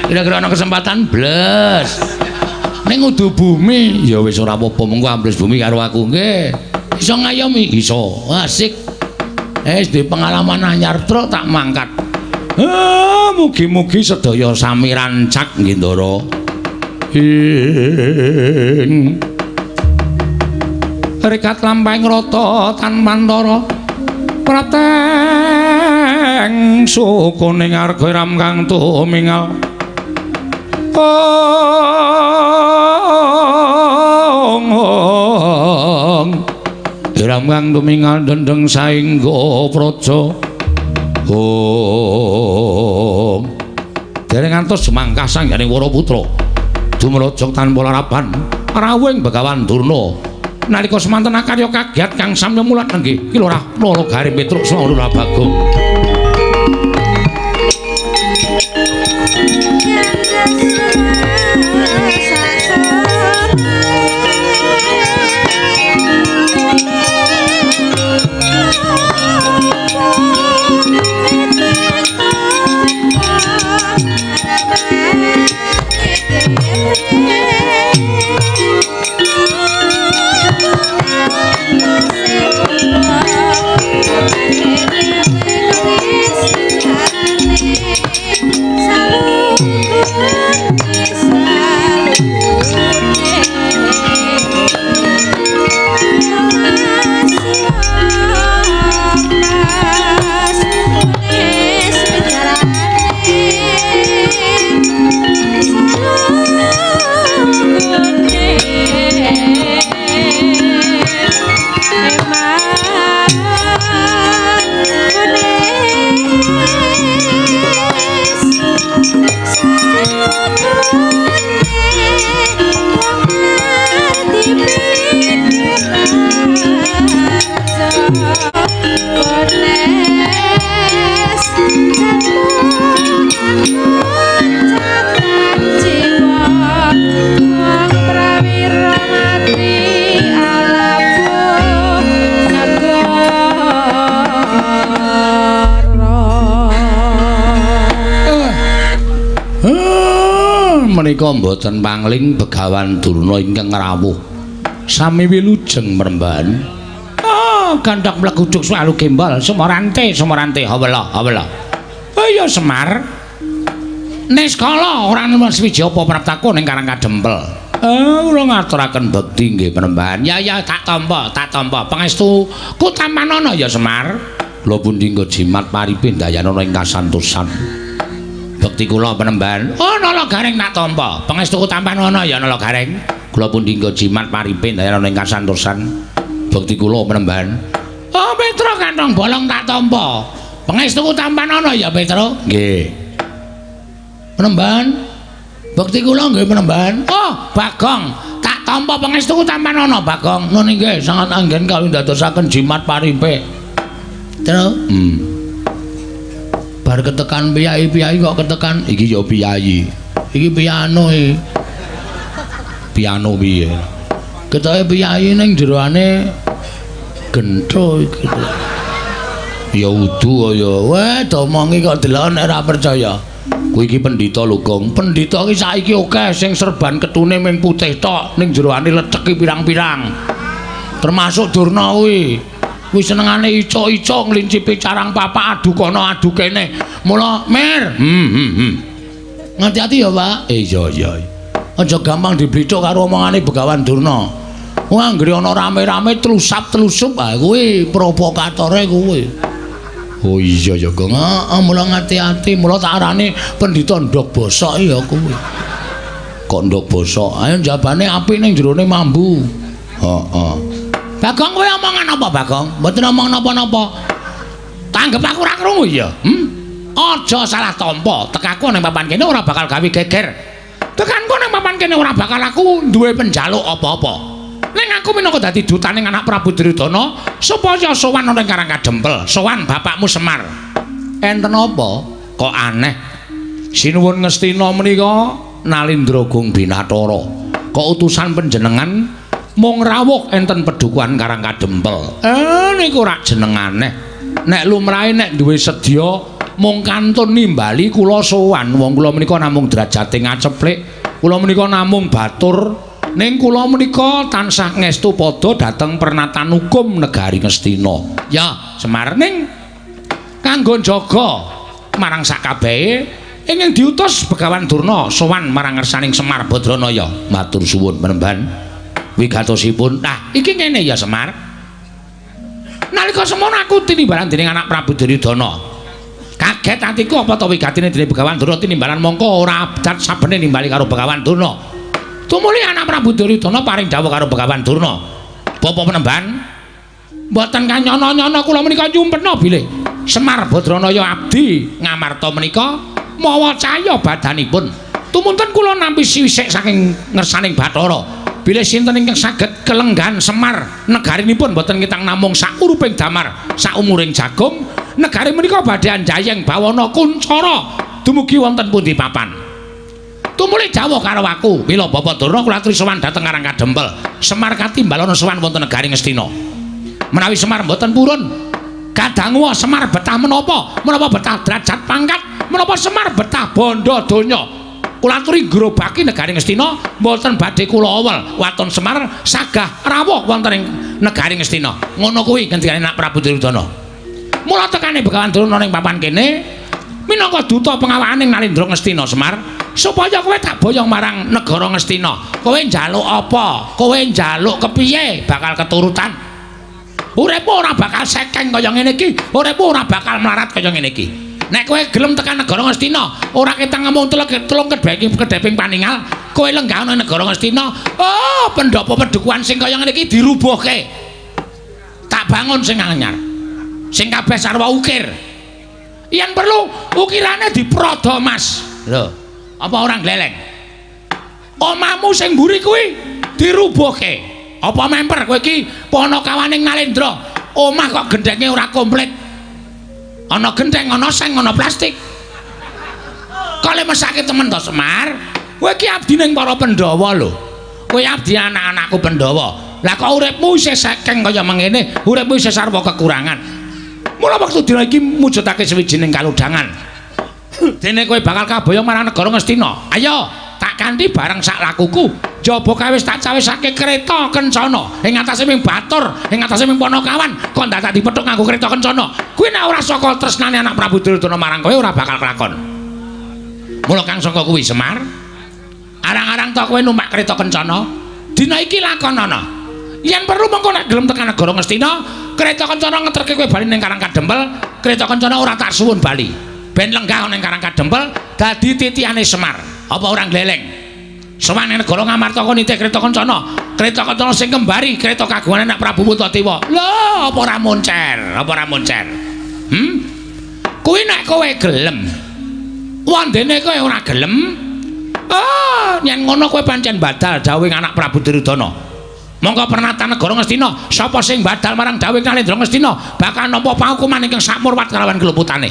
Kira-kira ana kesempatan bles. Ning udu bumi. Ya wis ora apa-apa, mengko ambles bumi karo aku. Nggih. Iso ngayomi? Iso. Asik. Wis duwe pengalaman anyar truk tak mangkat. Ah, mugi-mugi sedaya sami rancak nggih, Ndara. Ing rekat lampahing rata tanpantara prateng sukuning arga ram kang tumingal. Ong ram kang tumingal dendeng saengga praja. Om dereng ngantos jemangkah sangganing Waraputra dumraja tanpa laraban rawuhing Begawan Durna. Nalika semanten akarya kagiat kang samya mulat nenggih Ki Lurah Nala Garing Petruk Saha Bagong. Menika mboten pangling Begawan Durna ingkang rawuh sami wilujeng mrembahan. Ah, gandhak mleguduk swalu gembal sumorante sumorante hawela hawela. Ayo Semar. Niskala ora nemen swiji apa praptaku ning Karang Kadempel. Kula ngaturaken bekti nggih mrembahan. Ya ya tak tampa, tak tampa. Pangestu ku tampanana ya Semar. Kula pundi nggo jimat paripe ndayanana ing kasantosan. Bekti kula penemban. Oh, Nala Gareng tak tampa. Pangestuku tampanana ya Nala Gareng. Kula pundi nggo jimat paripe ndayanana ing kasantosan. Bekti kula penemban. Oh, Petro kantong bolong tak tampa. Pangestuku tampanana ya Petro. Nggih. Penemban. Bekti kula nggih penemban. Oh, Bagong, tak tampa pangestuku tampanana Bagong. Nun inggih sangat anggen kawin ndadosaken jimat paripe. Tro. Bar ketekan piyai-piyai kok ketekan iki ya piyai. Iki piano iki. Piano piye? Ketoke piyai ning jeroane gentho iki. Ya udu ya. Weh, domongi kok delok nek ora percaya. Kuwi iki pendhita lho, Gong. Pendhita iki saiki akeh sing serban ketune ming putih tok, ning jeroane leceki pirang-pirang. Termasuk Durna kuwi. Kuwi senengane icuk-icuk nglincipi carang papak adu kono adu kene. Mula, Mir. Ngati-ati ya, Pak. Iya, iya. Aja gampang diblithuk karo omongane Begawan Durna. Wah, anggere ana rame-rame tlusap-tlusup, ah kuwi provokatore kuwi. Oh iya ya, Gong. Heeh, mula ngati-ati, mula tak arani pendhita ndhog bosok ya kuwi. Kok ndhog bosok? Ayo jabane apik ning jerone mambu. Heeh. Bagong kowe omongan apa, Bagong? Mboten omong napa-napa. Tanggep aku ora krungu ya. Aja salah tampa. Tekaku ning papan kene ora bakal gawe geger. Tekanku ning papan kene ora bakal aku duwe penjaluk apa-apa. Ning aku minangka dadi dutaning anak Prabu Duryudana supaya sowan ana ing Karang Kadempel, sowan bapakmu Semar. Enten apa? Kok aneh. Sinuwun Ngastina menika Nalindra Gung Binatara. Kok utusan panjenengan mung rawuh enten pedukuhan Karang Kadempel. Niku rak jeneng aneh. Nek lumrahe nek duwe sedya mung kantun nimbali kula sowan. Wong kula menika namung derajate ngaceplik. Kula menika namung batur ning kula menika tansah ngestu padha dhateng pernatan hukum negari Ngastina. Ya, Semar, ning kanggo njaga marang sakabehe ingkang diutus Begawan Durna sowan marang ngersaning Semar Badranaya. Matur suwun Panembahan. Wigatosipun. Nah, iki ngene ya Semar. Nalika semono aku tinimbalan dening anak Prabu Duryudana. Kaget atiku apa to wigatine dening Begawan Durna tinimbalan mongko ora abjad sabene nimbali karo Begawan Durna. Tumuli anak Prabu Duryudana paring dawuh karo Begawan Durna. Bapak Panembahan, mboten kanyono-nyono kula menika nyumpena bilih Semar Badranaya abdi Ngamarta menika mawa cahya badanipun. Tumunten kula nampi siwisik saking ngersaning Bathara. Bilih sinten ingkang saged kelenggan Semar negarinipun mboten ketang namung sakuruping damar saumuring jagung, negari menika badhe anjayeng bawana kuncara dumugi wonten pundi papan. Tumuli dawuh karo aku, mila Bapak Durna kula aturi sowan dhateng Karang Kadempel. Semar katimbalana sowan wonten negari Ngastina. Menawi Semar mboten purun, kadangu Semar betah menapa? Menapa betah derajat pangkat? Menapa Semar betah bondo donya? Kula aturi ngrobaki negari Ngastina mboten badhe kula awel waton Semar sagah rawuh wonten ing negari Ngastina. Ngono kuwi ngendikane anak Prabu Duryudana. Mula tekane Begawan Durna ning papan kene minangka duta pengawakaning Nalendra Ngastina Semar, supaya kowe tak boyong marang negara Ngastina. Kowe njaluk apa? Kowe njaluk kepiye bakal keturutan. Uripmu ora bakal sekeng kaya ngene iki, uripmu ora bakal melarat kaya ngene iki. Nek kowe gelem tekan negara Ngastina, ora ketang ngomong telung kedheping paningal, kowe lenggah ana negara Ngastina, oh pendopo pedukuhan sing kaya ngene iki dirubuhke. Tak bangun sing anyar. Sing kabeh sarwa ukir. Yen perlu ukirane diprodo Mas. Lho, apa ora gleleng? Omamu sing mburi kuwi dirubuhke. Apa memper kowe iki panakawaning Nalendra? Omah kok gendhenge ora komplit. Ana gendheng, ana seng, ana plastik. Kok le mesake temen to Semar? Kowe iki abdi ning para Pandhawa lho. Kowe abdi anak-anakku Pandhawa. Lah kok uripmu isih sekeng kaya mengene, uripmu isih sarwa kekurangan. Mula wektu dina iki mujudake sawijining kalodhangan. Dene kowe bakal kaboyong marang negara Ngastina. Ayo, tak kanthi bareng sak lakuku. Jaba kae wis tak cawisake kereta kencana. Ing atase ming batur, ing atase ming panakawan, kok dadak dipethuk nganggo kereta kencana. Kuwi nek ora saka tresnane anak Prabu Duryudana marang kowe ora bakal kelakon. Mula kang saka kuwi Semar, arang-arang to kowe numpak kereta kencana, dina iki lakonana. Yen perlu mengko nek gelem tekan negara Ngastina, kereta kencana ngeterke kowe bali ning Karang Kadempel, kereta kencana ora tak suwun bali. Ben lenggah ning Karang Kadempel dadi titihane Semar. Apa ora gleleng? Sowan ning negara Ngamarta kon nitih kereta kencana. Kereta kencana sing kembari kereta kagungan anak Prabu Puntadewa. Lho, apa ora moncer? Apa ora moncer? Hmm? Kuwi nek kowe gelem. Wandene kowe ora gelem. Ah, yen ngono kowe pancen badal dawuhing anak Prabu Duryudana. Monggo pernatan negara Ngastina, sapa sing badal marang dawuhing Nalendra Ngastina bakal nampa paukuman ingkang sakmurwat kalawan keluputane.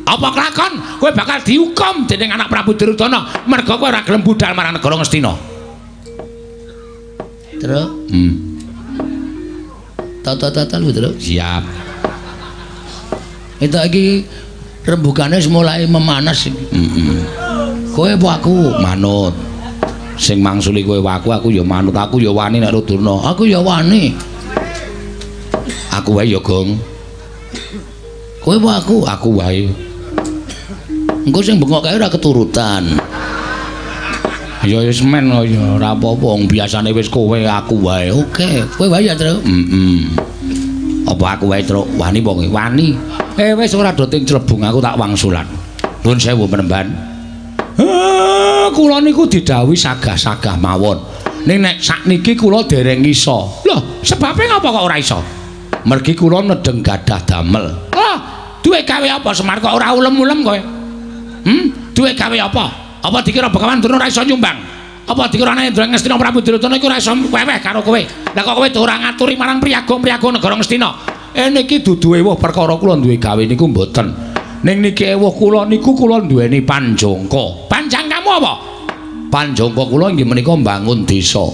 Apa kelakon? Kowe bakal dihukum dening anak Prabu Duryudana merga kowe ora gelem budal marang negara Ngastina. Truk. Tata-tata lho, Truk. Siap. Itu iki rembugane wis mulai memanas iki. Heeh. Kowe apa aku? Manut. Sing mangsuli kowe aku, aku ya manut. Aku ya wani nek Durna. Aku ya wani. Aku wae ya, Gong. Kowe apa aku? Aku wae. Engko sing bengok kae ora keturutan. Ya wis men ya ora apa-apa, wong biasane wis kowe aku wae. Oke, kowe wae ya, Truk. Heeh. Apa aku wae, Truk? Wani apa kowe? Wani. Wis ora do ting clebung aku tak wangsulan. Nuwun sewu Panembahan. Kula niku didhawuhi sagah-sagah mawon. Ning nek sakniki kula dereng iso. Lho, sebabe ngapa kok ora iso? Mergi kula nedheng gadah damel. Lah, duwe gawe apa Semar kok ora ulem-ulem kowe? Duwe gawe apa? Apa dikira Begawan Durna ora iso nyumbang? Apa dikira Nalendra Ngastina Prabu Duryudana iku ora iso weweh karo kowe? Lah kok kowe ora ngaturi marang priyagung-priyagung negara Ngastina? Niki dudu ewuh perkara kula duwe gawe niku mboten. Ning niki ewuh kula niku kula duweni panjangka. Panjangkamu apa? Panjangka kula inggih menika mbangun desa.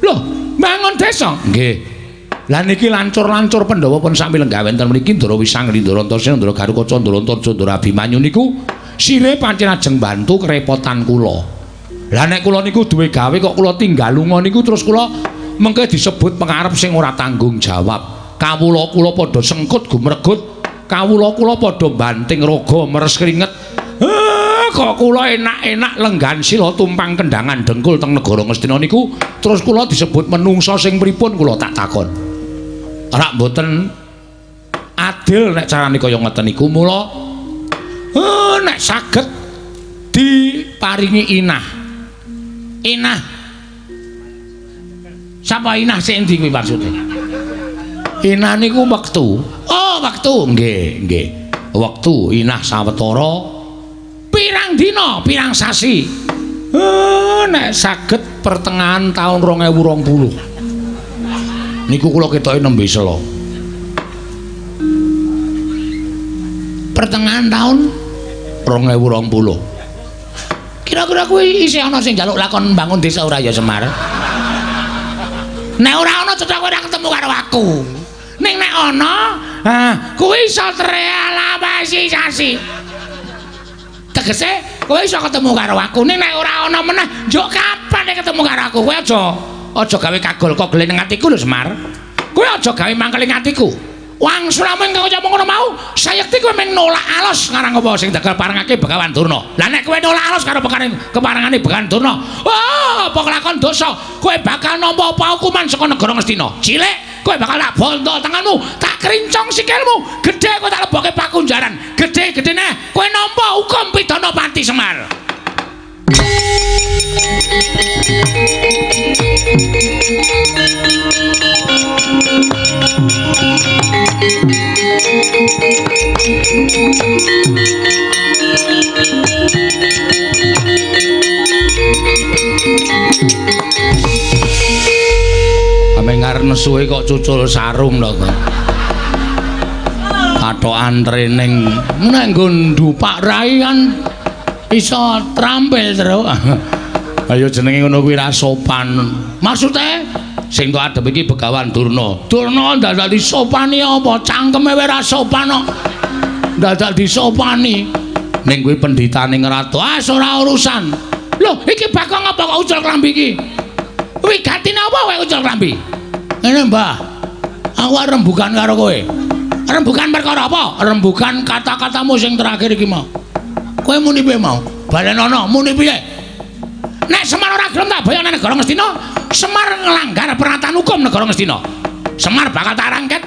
Lho, mbangun desa? Nggih. Lah niki lancur-lancur Pandhawa pun sami lenggah wonten mriki Ndara Wisang, Ndara Antasena, Ndara Garukaca, Ndara Antarja, Ndara Abimanyu niku sire pancen ajeng bantu kerepotan kula. Lah nek kula niku duwe gawe kok kula tinggal lunga niku terus kula mengke disebut pengarep sing ora tanggung jawab. Kawula kula padha sengkut gumregut, kawula kula padha banting raga meres kringet. Kok kula enak-enak lenggan sila tumpang kendangan dengkul teng negara Ngastina niku terus kula disebut menungsa sing pripun kula tak takon. Ora mboten adil nek carane kaya ngeten niku. Mula nek saged diparingi inah. Inah. Sapa inah sing endi kuwi maksude? Inah niku wektu. Oh, wektu. Nggih, nggih. Wektu inah sawetara pirang dina, pirang sasi. Nek saged pertengahan taun 2020. Niku kula ketoke nembe sela. Pertengahan taun 2020. Kira-kira kuwi isih ana sing njaluk lakon mbangun desa ora ya Semar? Nek ora ana cetha kowe ora ketemu karo aku. Ning nek ana, kuwi iso terrealisasi. Tegese kowe iso ketemu karo aku. Ning nek ora ana meneh, njuk kapan nek ketemu karo aku? Kowe aja gawe kagol kogel ning atiku lho Semar. Kowe aja gawe mangkel ing atiku. Wangsulamu ingkang kaya ngono mau, sayekti kowe mung nolak alos ngarang apa sing dagal parengake Begawan Durna. Lah nek kowe nolak alos karo keparengane Begawan Durna, wah, apa kelakon dosa? Kowe bakal nampa paukuman saka negara Ngastina. Cilik, kowe bakal tak bondo tanganmu, tak krincong sikilmu, gedhe kowe tak lebokke pakunjaran. Gedhe-gedhe neh, kowe nampa hukum pidana pati Semar. Ame ngarep nesuhe kok cucul sarung lho kok. Kathokan training nek nggo ndupak rai kan iso trampil terus. Ayo jenenge ngono kuwi ra sopan. Maksude sing tok adep iki Begawan Durna. Durna dadak disopani apa? Cangkeme wae ra sopan kok. Dadak disopani. Ning kuwi pendhitane ngratu. Ah ora urusan. Lho, iki Bagong apa kok ucul klambi iki? Wigatine apa kowe ucul klambi? Ngene, Mbah. Aku arep rembugan karo kowe. Rembugan perkara apa? Rembugan kata-katamu sing terakhir iki mau. Kowe muni piye mau? Balenono, muni piye? Nek Semar ora gelem tak boyong nang negara Ngastina, Semar nglanggar peraturan hukum negara Ngastina. Semar bakal tak rangket,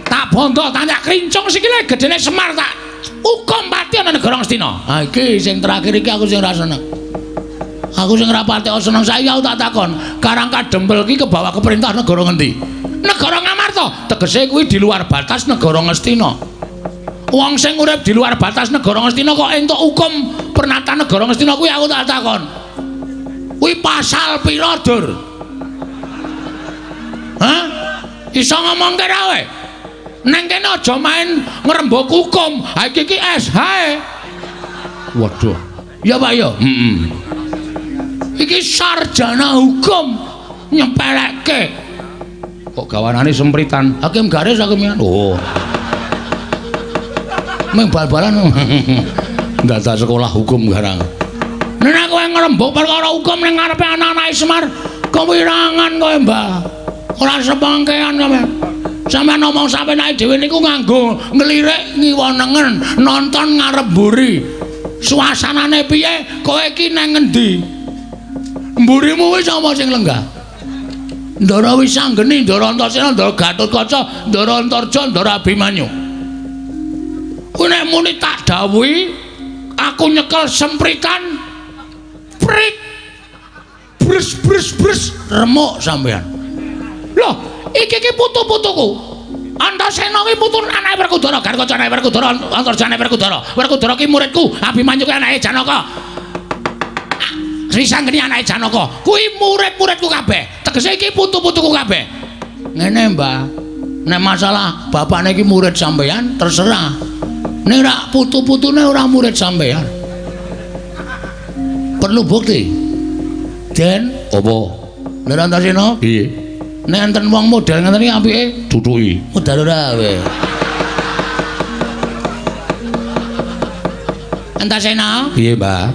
tak bondo, tak krincong sikile gedene Semar tak hukum pati ana negara Ngastina. Ha iki sing terakhir iki aku sing ora seneng. Aku sing ora patek seneng saiki aku tak takon, Karang Kadempel iki kebawa ke perintah negara ngendi? Negara Ngamarta. Tegese kuwi di luar batas negara Ngastina. Wong sing urip di luar batas negara Ngastina kok entuk hukum pernatan negara Ngastina kuwi aku tak takon. Kuwi pasal pira, Dur? Hah? Iso ngomongke ra kowe? Neng kene aja main ngrembug hukum. Ha iki ki SH. Waduh. Ya Pak ya? Heeh. Iki sarjana hukum nyepelekke. Kok gawanane sempritan? Hakim garis hakim. Oh. Meng bal-balan. Dadak sekolah hukum garang. Nek kowe ngrembug perkara hukum ning ngarepe anak-anake Semar, kewirangan kowe, Mbah. Ora sepangkean sampean. Sampeyan ngomong sampeyan dhewe niku nganggo nglirik ngiwa nengen, nonton ngarep mburi. Suasanane piye? Kowe iki nang ngendi? Mburimu wis sapa sing lenggah? Ndara Wisanggeni, Ndara Antasena, Ndara Gatotkaca, Ndara Antarja, Ndara Abimanyu. Kuwi nek muni tak dawuhi, aku nyekel sempritan prik brus brus brus remuk sampean. Loh, iki iki putu-putuku. Antasena ki putu anake Werkudara, Gatotkaca anake Werkudara, Antarja anake Werkudara. Werkudara ki muridku, Abimanyu ki anake Janaka. Wisanggeni anake Janaka. Kuwi murid-muridku kabeh. Tegese iki putu-putuku kabeh. Ngene, Mbah. Nek masalah bapakne iki murid sampean terserah. Nek ora putu-putune ora murid sampean. Perlu bukti. Den, apa? Lha Antasena? Piye? Nek enten wong model ngeten iki apike duduki. Modal ora kowe. Antasena? Piye, Mbah?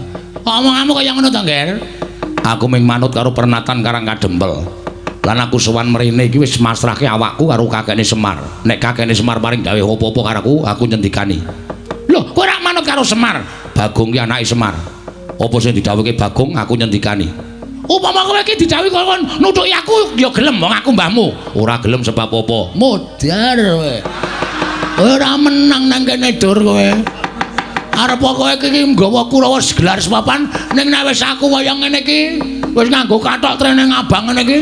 Omonganmu kaya ngono to, Nger? Aku mung manut karo pernatan Karang Kadempel. Lan aku sowan mrene iki wis masrahke awakku karo kakekne Semar. Nek kakekne Semar paring dawuh apa-apa karo aku, aku nyendikani. Lho, kowe ora manut karo Semar? Bagong ki anake Semar. Apa sing didhawuhke Bagong aku nyendikani. Upama kowe iki didhawuhi kon nuthuki aku ya gelem wong aku mbahmu. Ora gelem sebab apa? Modar kowe. Ora menang nang kene dur kowe. Arep kowe iki nggawa Kurawa gelar sepapan ning nek wis aku kaya ngene iki wis nganggo kathok trene abang ngene iki.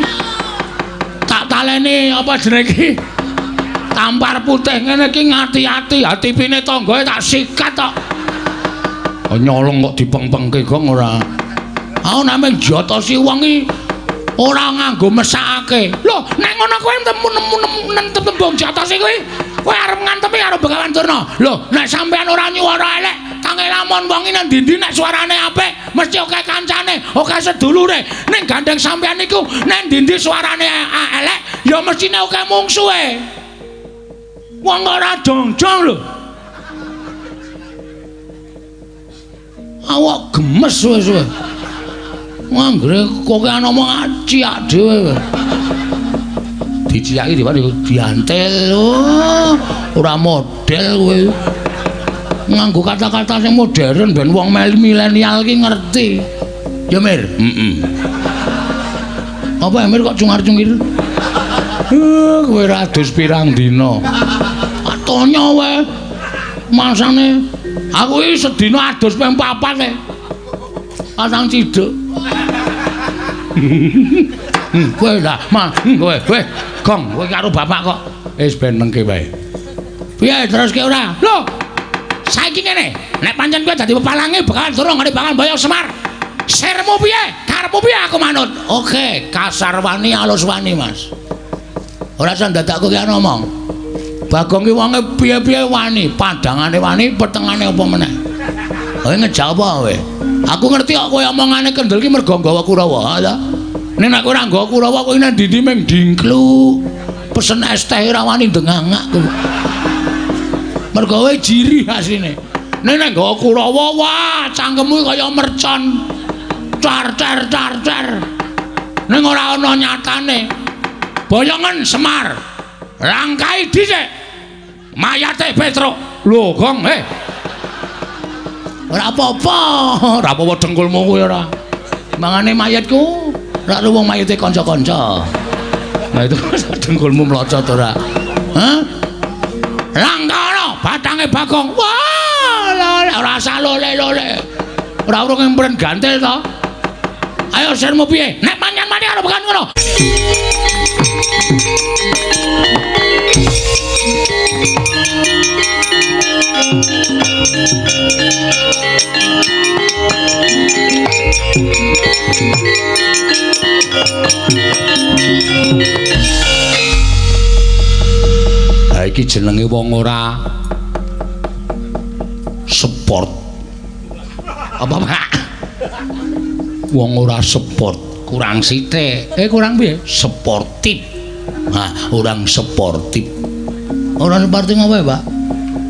Tak taleni apa jenenge iki? Tampar putih ngene iki ngati-ati, hatipine tanggae tak sikat tok. Nyolong kok dipengpengke gong ora. Aku nek mung jotosi wong iki ora nganggo mesakake. Lho, nek ngono kowe nemu tembung jotosi kuwi, kowe arep ngantemi karo Begawan Durna. Lho, nek sampean ora nyuwara elek, tange lamun wong iki nang ndi-ndi nek suarane apik, mesti akeh kancane, akeh sedulure. Ning gandeng sampean niku nek ndi-ndi suarane elek, ya mestine akeh mungsuhe. Wong ora jongjong lho. Awak gemes wis kowe. Anggere kokean omong ciak dhewe. Diciaki dhewe diantel. Oh, ora model kowe. Nganggo kata-kata sing modern ben wong milenial ki ngerti. Ya Mir? Heeh. Apa Mir kok cungar-cungir? Kowe ra adus pirang dina. Atonya wae. Masane aku iki sedina adus ping 4 e. Pasang ciduk. Kowe lah, kowe, kowe gong, kowe karo bapak kok. Wis ben mengke wae. Piye teruske ora? Lho. Saiki ngene, nek pancen kowe dadi pepalange Begawan Durna ngene bakal mboyong Semar. Sirmu piye? Karepmu piye aku manut? Oke, kasar wani alus wani, Mas. Ora usah dadak kowe ngomong. Bagong ki wonge piye-piye wani, padangane wani, petengane apa meneh. Kowe ngejak apa kowe? Aku ngerti kok kowe omongane kendel ki mergo nggawa Kurawa, ha ta? Nek nek ora nggawa Kurawa kowe nang ndi-ndi mung dingklu. Pesen es teh ora wani ndengangak kowe. Mergo kowe jiri asline. Nek nek nggawa Kurawa, wah, cangkemmu kaya mercon. Car car car car. Ning ora ana nyatane. Boyongen Semar. Langkai dhisik. Mayate Petruk. Lho, Gong, eh. Ora apa-apa, ora apa-apa dengkulmu kuwi ora. Mangane mayatku, ora wong mayate kanca-kanca. Nah itu dengkulmu mlocot ora. Hah? Langkara batange Bagong. Wah, ora usah lole-lole. Ora urung empren gantil to. Ayo sirmu piye? Nek manyan mati karo bekan ngono. Ha iki jenenge wong ora sport. Apa, Pak? Wong ora sport, kurang sithik. Kurang piye? Sportif. Nah, orang sportif. Ora sportif apa ya, Pak?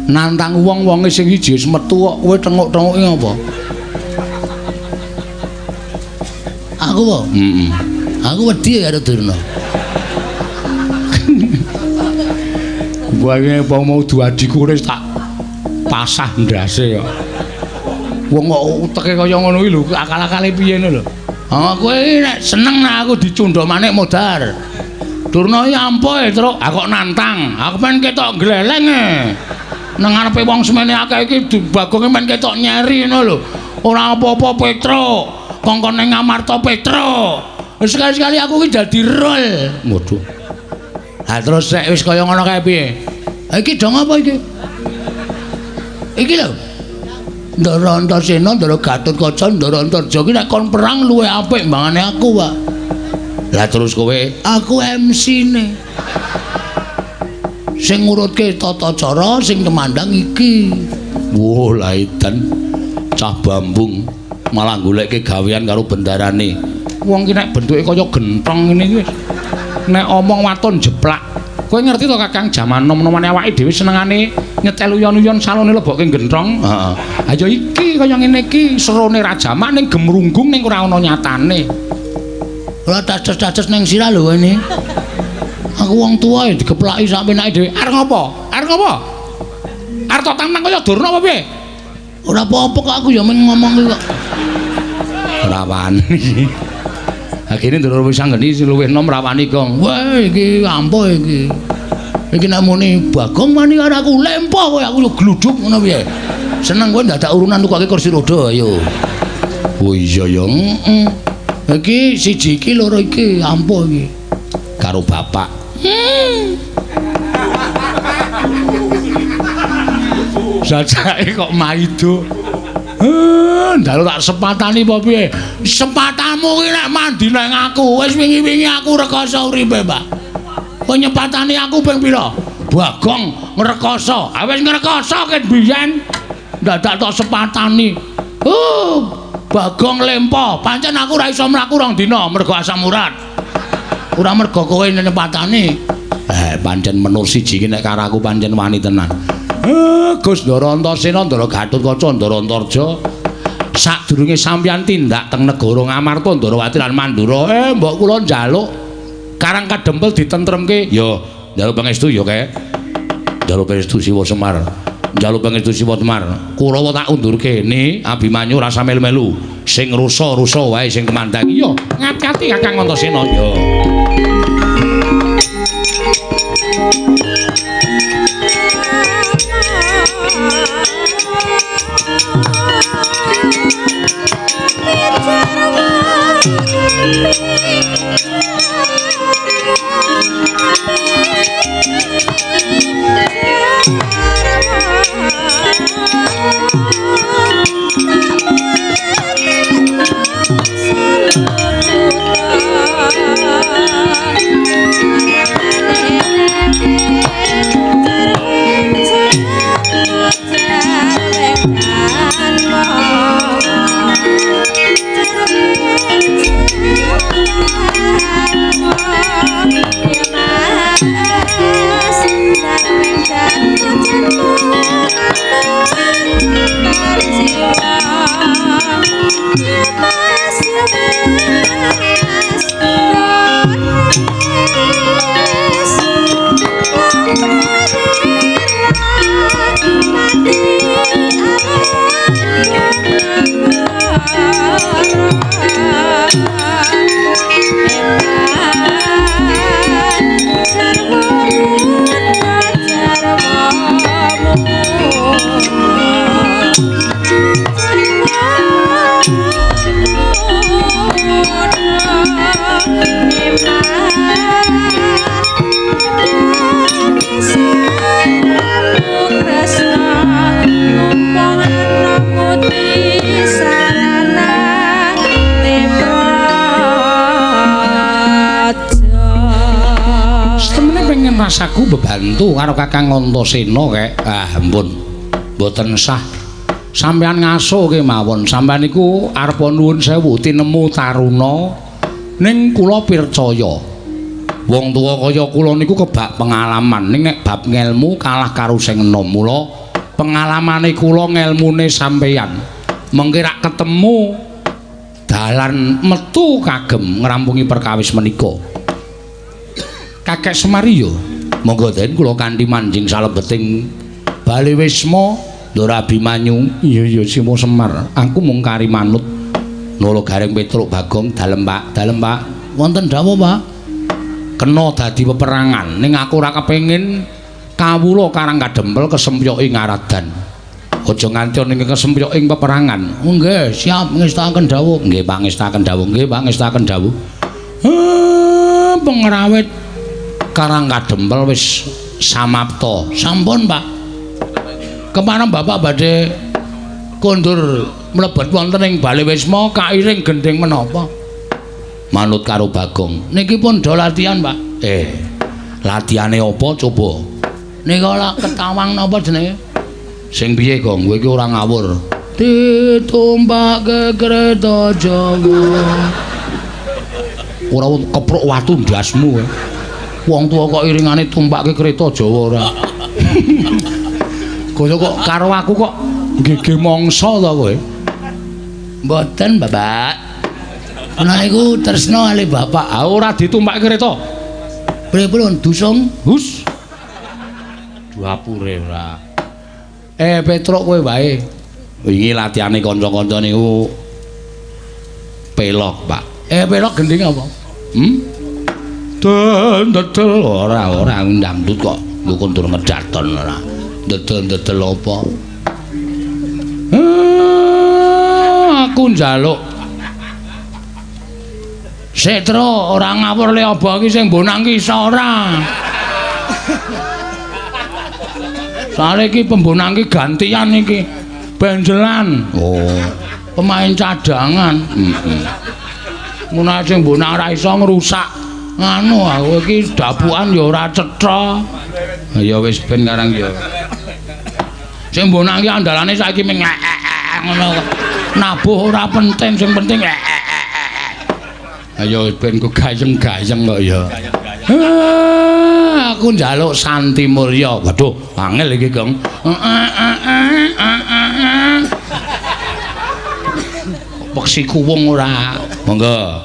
Nantang wong-wonge sing siji wis metu kok kowe tenguk-tenguki ngapa? Aku apa? Heeh. Aku wedi karo Durna. Wae apa mau duadiku wis tak pasah ndase kok. Wong kok uteke kaya ngono iki lho, akal-akale piye ngono lho. Ha kowe nek seneng nek aku dicundha manik modar. Durna iki ampuh e, Truk. Aku kok nantang. Aku men ketok gleleng e. Nang ngarepe wong semene akeh iki Bagonge men ketok nyeri ngono lho. Ora apa-apa Petruk. Kongkon ning Amarta Petruk. Sekali-sekali aku iki dadi rol. Waduh. Ha terus nek wis kaya ngono kae piye? Ha iki dong apa iki? Iki lho. Ndara Antasena, Ndara Gatotkaca, Ndara Antarja iki nek kon perang luwih apik mbangane aku, Pak. Lah terus kowe? Aku MC-ne. Sing ngurutke tata cara, sing temandang iki. Wah, lah edan cah bambung malah goleke gawean karo bendarane. Wong ki nek bentuke kaya genthong ngene iki wis nek omong waton jeplak. Kowe ngerti to Kakang, jaman nom-nomane awake dhewe senengane nyetel uyon-uyon salone lebokke genthong. Heeh. Ha ya iki kaya ngene iki serone ra jamak ning gemrunggung ning ora ana nyatane. Ora taces-taces ning sirah lho ini. Aku wong tuwa ya digeplaki sak penake dhewe. Arep ngopo? Arep ngopo? Arep tok tantang kaya Durna apa piye? Ora apa-apa kok aku ya mung ngomong kok. Ora wani. Ha kene Ndara wis anggeni sing luwih enom ra wani, Gong. Wah, iki ampuh iki. Iki nek muni Bagong wani karo aku lempoh kowe aku gluduk ngono piye. Seneng kowe ndadak urunan tukoke kursi roda ayo. Oh iya ya. Heeh. Iki siji iki loro iki ampuh iki. Karo bapak. Sajake kok maido. Ndalu tak sepatani apa piye? Sepatamu ki nek mandi nang aku, wis wingi-wingi aku rekoso uripe, Pak. Kowe nyepatani aku ping pira? Bagong ngrekoso. Ha wis ngrekoso ket biyen. Dadak tok sepatani. Bagong lempo. Pancen aku ora iso mlaku rong dina mergo asam urat. Ora mergo kowe nyepatani. Pancen menur siji ki nek karo aku pancen wani tenan. Gus Ndara Antasena, Ndara Gatotkaca, Ndara Antarja. Sadurunge sampeyan tindak teng negara Ngamarta, Ndarawati lan Mandura, mbok kula njaluk Karang Kadempel ditentremke. Ya, njaluk pangestu ya, Kek. Njaluk pangestu Siwa Semar. Njaluk pangestu Siwa Semar. Kurawa tak undurke ni Abimanyu rasa melu-melu. Sing rusa-rusa wae sing kemandang. Iya, ngati-ati Kakang Antasena ya. Rasaku bebantu karo Kakang Antasena kek. Ah, ampun. Mboten sah. Sampeyan ngaso kemawon. Sampeyan niku arepa nuwun sewu tinemu taruna ning kula pircaya. Wong tuwa kaya kula niku kebak pengalaman ning nek bab ngelmu kalah karo sing enom. Mula pengalamane kula ngelmune sampeyan. Mengke rak ketemu dalan metu kagem ngrampungi perkawis menika. Kakek Semar yo. Monggo den kula kanthi manjing salebeting Bale Wisma Ndara Abimanyu. Iya iya Simo Semar, aku mung kari manut. Nala Gareng Petruk Bagong dalem Pak, dalem Pak. Wonten dawuh Pak. Kena dadi peperangan ning aku ora kepengin kawula Karang Kadempel kesempyoke ngaradan. Aja nganti ana ing kesempyoke ing peperangan. Nggih, siap ngestakaken dawuh. Nggih, Pak ngestakaken dawuh. Nggih, Pak ngestakaken dawuh. Pengrawit Karang Kadempel wis samapta. Sampun, Pak. Kemarin Bapak badhe kondur mlebet wonten ing Bale Wisma kairing gendhing menapa? Manut karo Bagong. Niki pun do latihan, Pak. Latihane apa coba? Nika lak ketawang napa jenenge? Sing piye, Gong? Kowe iki ora ngawur. Ditumpake kereta Jawa. Ora kepruk watu ndasmu kowe. Wong tuwa kok iringane tumpake kereta Jawa ora. Kaya kok karo aku kok gege mangsa ta kowe? Mboten, Bapak. Kula niku tresna kalih bapak. Ah ora ditumpaki kereta. Pripun dusung? Hus. Duapure ora. Petruk kowe wae. Wingi latihane kanca-kanca niku pelok, Pak. Pelok gending apa? Dedel ora ora ndangdut kok. Nggo kondur ngedaton ora. Dedel-dedel apa? Aku njaluk. Setro ora ngawur le apa iki sing mbonang ki iso ora. Sale iki pembonang ki gantian iki. Benjelan. Oh, pemain cadangan. Heeh. Ngono ae sing mbonang ora iso ngrusak. Nganu aku iki dapukan ya ora cetha. Ya wis ben karang ya. Sing mbonang ki andalane saiki ming ngono. Nabuh ora penting, sing penting ayo ben ku gayeng-gayeng kok ya. Aku njaluk Santi Mulya. Waduh, angel iki, Gong. Peksi kuwung ora. Monggo.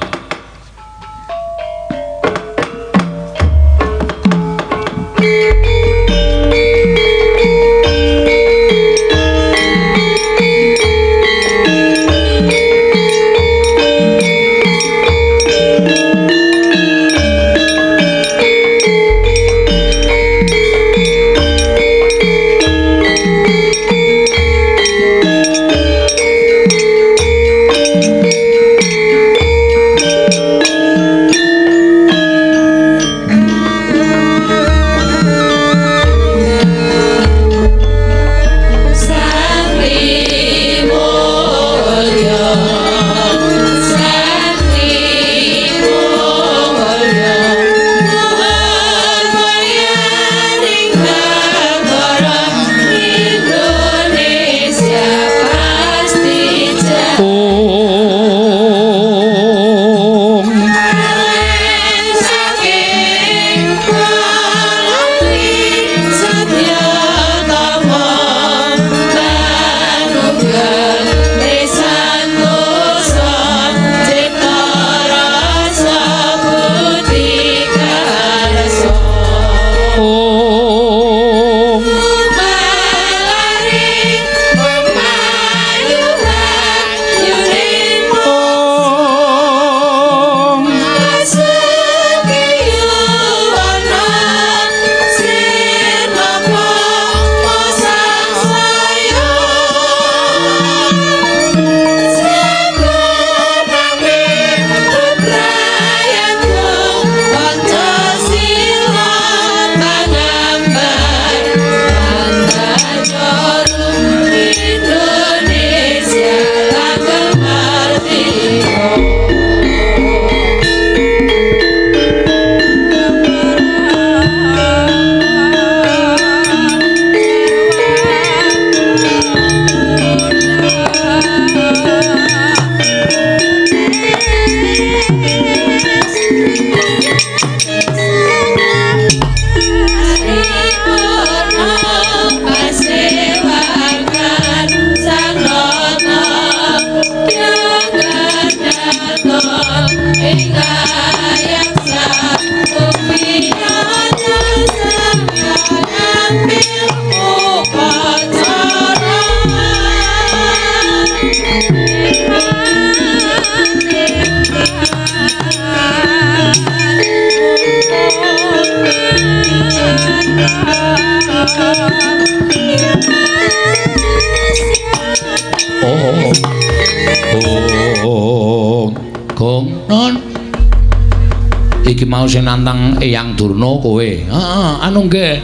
Iki mau sing nantang Eyang Durna kowe. Heeh, anu nggih.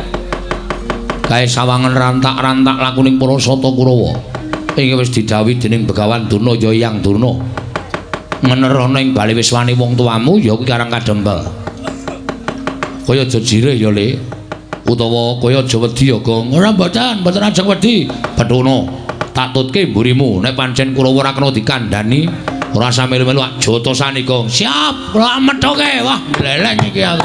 Kae sawangan rantak-rantak lakuning para Sata Kurawa. Iki wis didhawuhi dening Begawan Durna ya Eyang Durna. Ngenerana ing bali wiswane wong tuamu ya kuwi Karang Kadempel. Kaya aja jirih ya, Le. Utawa kaya aja wedi ya, Gong. Ora mboten, mboten ajeng wedi. Bethono, tak tutke mburimu nek pancen Kurawa ora kena dikandhani. Ora usah melu-melu jotosane, Gong. Siap, kula methoke. Wah, gleleng iki aku.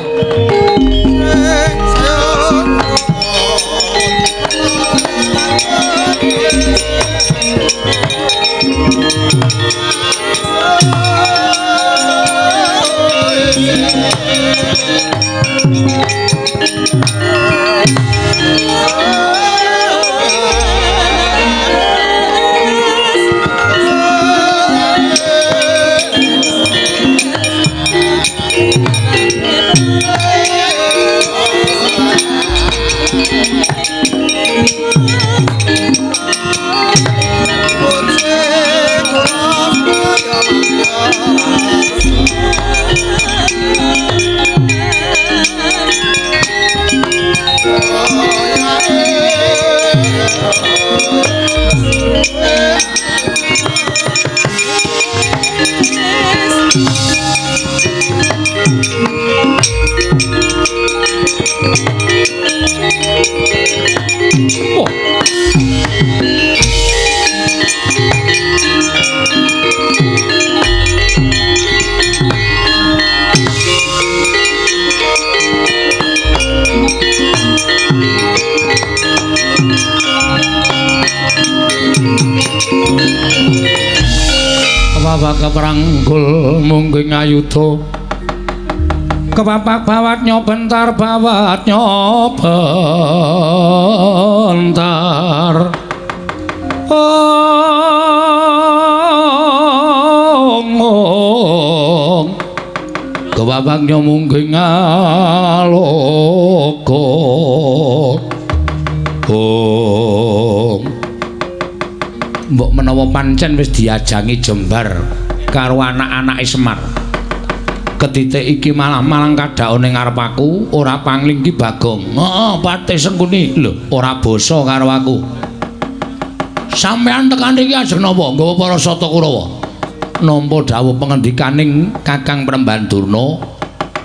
Kepapak keperanggul mungging ayuda. Kepapak bawat nyobentar bawat nyobentar. Ong kepapak nyomungging aloka. Ong mbok menawa pancen wis diajangi jembar karo anak-anake Semar. Ketitik iki malah-malang kadhaone ngarep aku, ora pangling ki Bagong. Heeh, Patih Sengkuni. Lho, ora basa karo aku. Sampeyan tekan iki ajeng napa? Nggawa para Sata Kurawa. Nampa dawuh pengendikaning Kakang Premban Durna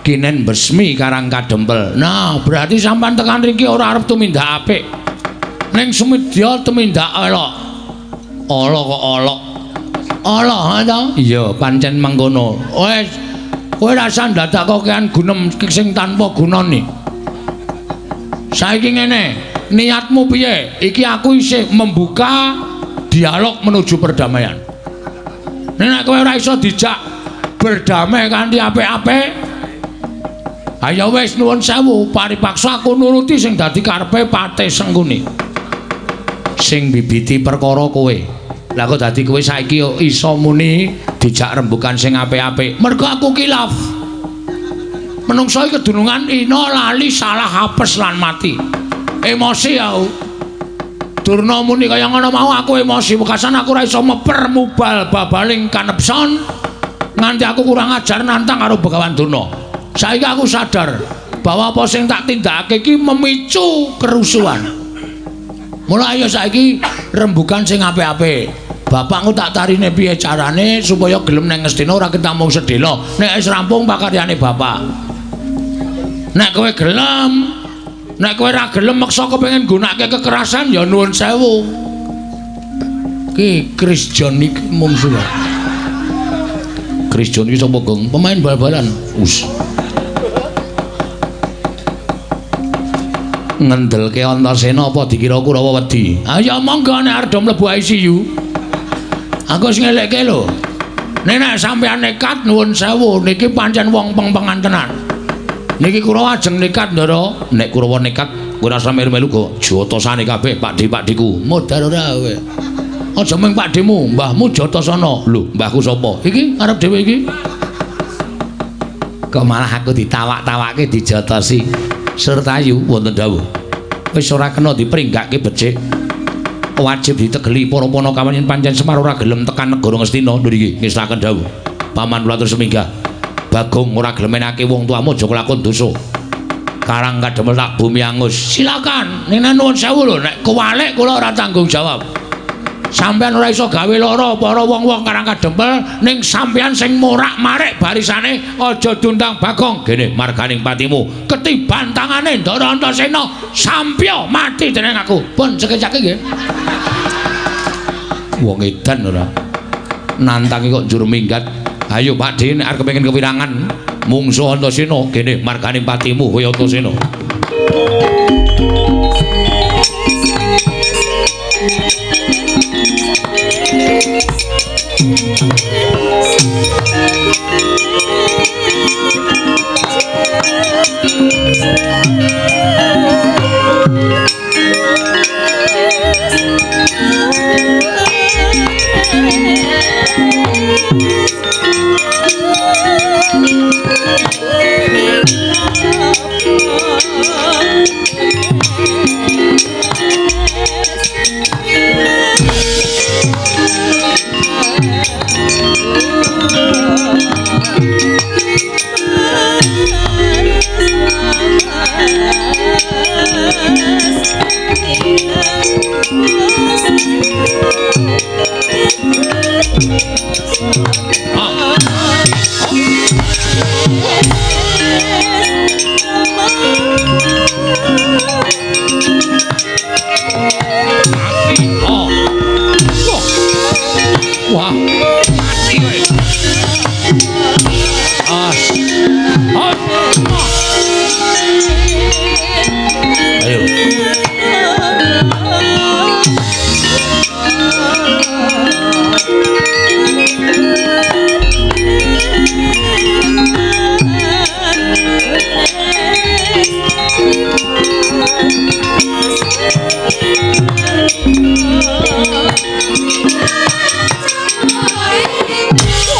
kinen besmi Karang Kadempel. Nah, berarti sampeyan tekan riki ora arep tumindak apik. Ning sumedya tumindak elok. Ala kok ala. Ala ta? Iya, pancen mengkono. Wis, kowe rasa ndadak kokean gunem sing tanpa gunane. Saiki ngene, niatmu piye? Iki aku isih membuka dialog menuju perdamaian. Nek kowe ora iso dijak berdamai kanthi apik-apik, ayo wis nuwun sewu, paripaksa aku nuruti sing dadi karepe Patih Sengkuni. Sing bibiti perkara kowe. Lah kok dadi kowe saiki iso muni dijak rembukan sing apik-apik. Mergo aku kilaf. Menungso iki kedunungan ina lali salah apes lan mati. Emosi aku. Durna muni kaya ngono mau aku emosi wekasan aku ora iso meper mubal babaling kanepson nganti aku kurang ajar nantang karo Begawan Durna. Saiki aku sadar bahwa apa sing tak tindakake iki memicu kerusuhan. Mula ayo saiki rembukan sing apik-apik. Bapakku tak tarine piye carane supaya gelem nang Ngastina ora ketamung sedhela. Nek wis rampung pakaryane bapak. Nek kowe gelem, nek kowe ora gelem meksa kepengin nggunakake kekerasan ya nuwun sewu. Ki Chris John iki mungsuh. Chris John iki sapa, Gong? Pemain bal-balan. Us. Ngendelke Antasena apa dikira Kurawa wedi? Ayo monggo nek arep do mlebu ICU. Aku wis ngelekke lho. Nek nek sampeyan nekat nuwun sewu niki pancen wong peng-pengan tenan. Niki Kurawa ajeng nekat, Ndara. Nek Kurawa nekat kowe ora usah melu-melu go jotosane kabeh pakde-pakdeku. Modar ora kowe. Aja mung pakdemu, mbahmu jotosana. Lho, mbahku sapa? Iki arep dhewe iki. Kok malah aku ditawak-tawake dijotosi. Surtayu wonten dawuh. Wis ora kena dipringgake becik. Wajib ditegeli para panakawan yen pancen Semar ora gelem tekan negara Ngastina. Lho niki ngestaken dawuh. Paman kula terus minggah. Bagong ora gelem menake wong tuamu aja kelakon dosa. Karang Kadempel tak bumi angus. Silakan. Ning nuwun sewu lho nek kewalik kula ora tanggung jawab. Sampeyan ora iso gawe lara para wong-wong Karang Kadempel ning sampeyan sing morak-marik barisane aja diundang Bagong. Gene marganing patimu ketiban tangane Ndara Antasena sampya mati dening aku. Pun cekecake nggih. Wong edan ora. Nantangi kok njur minggat. Ayo Pak De nek arep kepengin kewirangan mungsuh Antasena gene marganing patimu kowe Antasena. Wah, mati kowe. As. Ayo.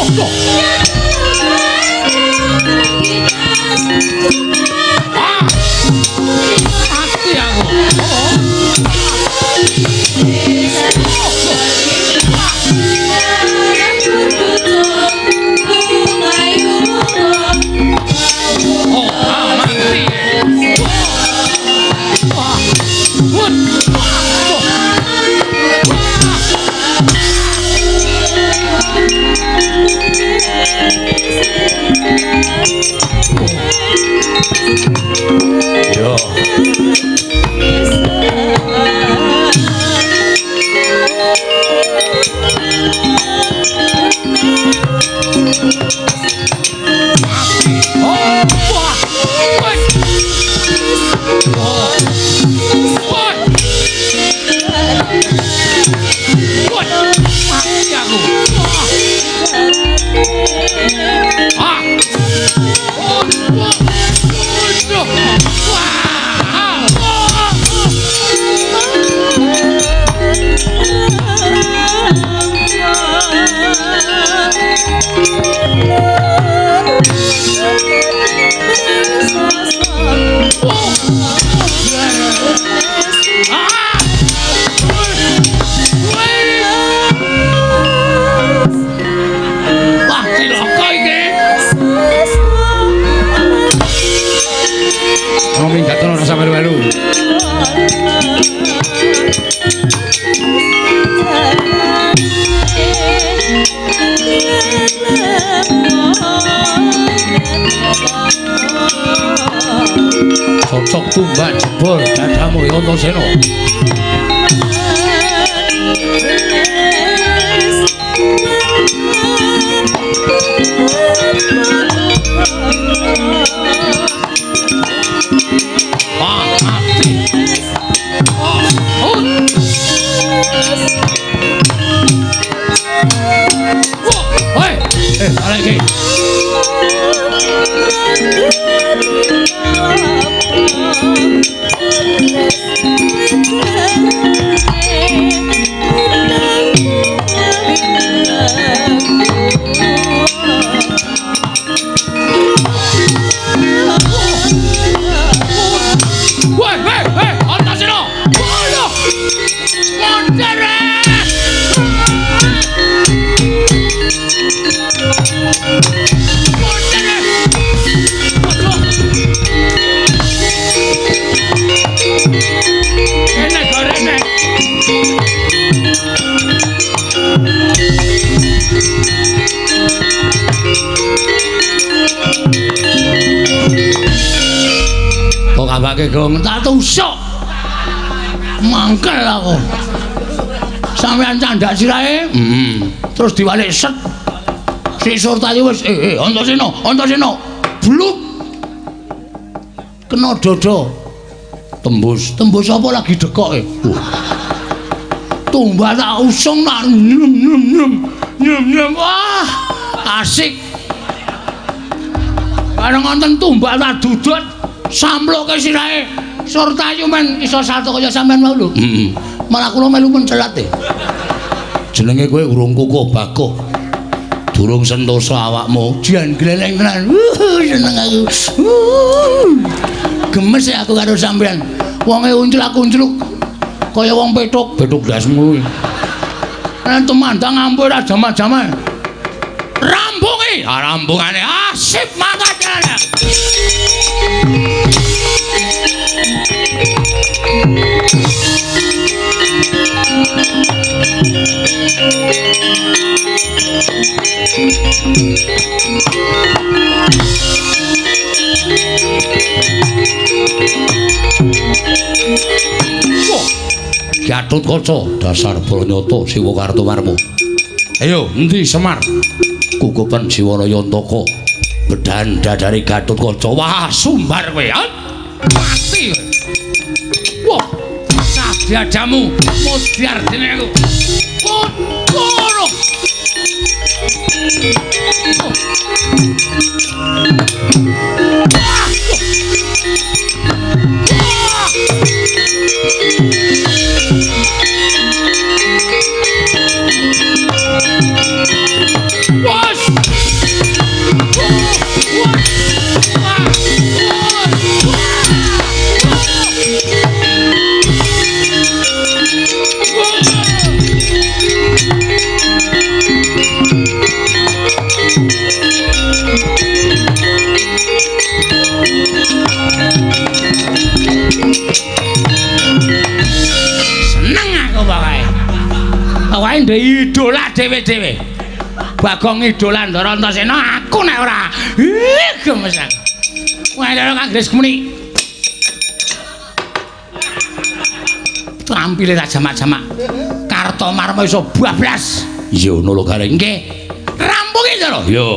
Mati aku. Oh, mati. Yo. Cocok tumbak jebol dadamu Antasena. Mati. Hoi, balik iki. Woi, hei, hei, Antasena. Waduh. Monster. Kok kabake gong tak tusuk. Mangkel aku. Sampeyan candak sirahe? Heeh. Terus diwalik set. Si Surtayu wis Antasena, Antasena. Blup. Kena dodo. Tembus. Tembus apa lagi dekoke? Tumbak tak usung tak nyem nyem nyem. Nyem nyem. Wah, asik. Bareng wonten tumbak tak dudut samploke sirahe. Surtayu men iso salto kaya sampean mau lho. Heeh. Malah kula melu mencelat e. Jenenge kowe urung kukuh bakuh. Durung sentosa awakmu. Jan gleleng tenan. Seneng aku. Gemes aku karo sampean. Wonge uncul aku uncluk. Kaya wong petuk, petuk ndasmu kuwi. Nek tumandang ampun ora jaman-jaman. Rampungi, rampungane asip mangkat jalan. Gatotkaca dasar Branyata Siwa Kartomarma. Ayo endi Semar? Kukupen Jiwana Yantaka. Bedan dadare Gatotkaca. Wah, sumbar kowe. Mati kowe. Wah, sadyadamu modyar dene aku. Kono. Wah! dhewe-dhewe. Bagong idolan Ndara Antasena aku nek ora. Ih, gemes aku. Wah, Ndara Kang muni. Trampile tak jamak-jamak. Kartomarma iso bablas. Iya, ngono lho Gareng. Nggih. Rampungi, Ndara. Iya.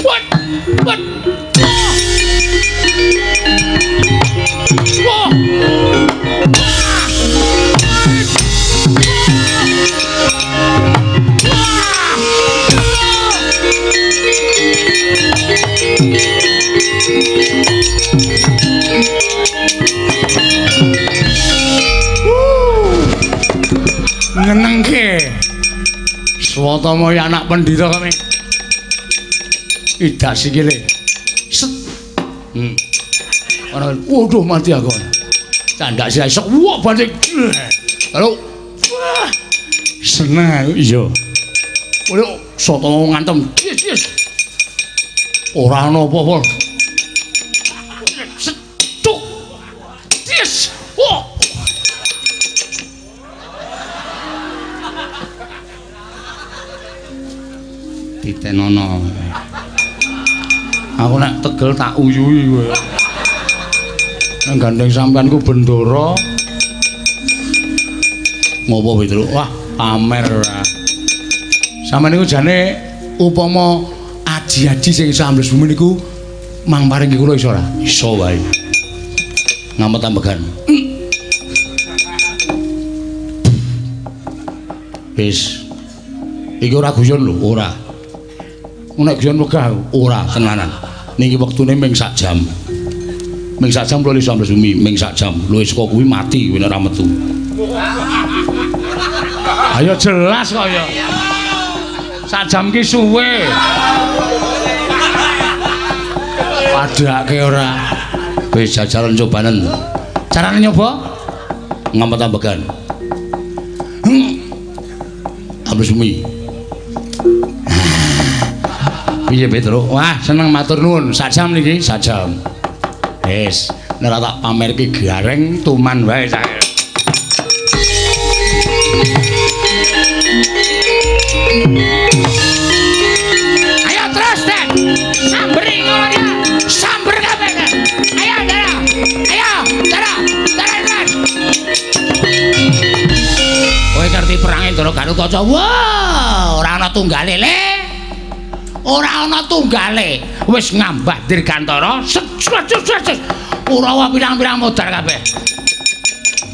What? What? Wah. Ngenengke. Swatama anak pendhita kami. Idak sikile. Set. Ana waduh mati aku. Candak sira isok wah banting. Halo. Wah. Seneng aku. Iya. Waduh, Swatama ngantem. Yes, yes. Ora ana apa-apa. Set. Cuk. Yes. Wah. Titenono. Aku nek tegel tak uyuhi kowe. Nek gandeng sampean ku bendara. Ngopo Petruk? Wah, pamer ora. Sampeyan niku jane upama aji-aji sing iso ambles bumi niku mang paring kula iso ora? Iso wae. Ngamet ambegan. Wis. Iki ora guyon lho, ora. Nek guyon wegah aku. Ora, tenanan. Niki wektune ming sak jam. Ming sak jam kula iso ambles bumi, ming sak jam. Lho saka kuwi mati kowe nek ora metu. Ayo jelas kok ya. Sak jam ki suwe. Padhake ora. Wis jajalan cobanen. Carane nyoba? Ngamet ambegan. Ambles bumi. Piye Petruk? Wah, seneng matur nuwun. Sak jam niki, sak jam. Wis, nek ora tak pamerke gareng tuman wae sak. Ayo terus, Den. Samberi ngono ya. Samber kabeh. Ayo, Dara. Ayo, Dara. Dara terus. Kowe ngerti perange Ndara Garukaca? Wah, ora ana tunggale, Le. Ora ana tunggale. Wis ngambah dirgantara. Set set set. Urawa pirang-pirang modar kabeh.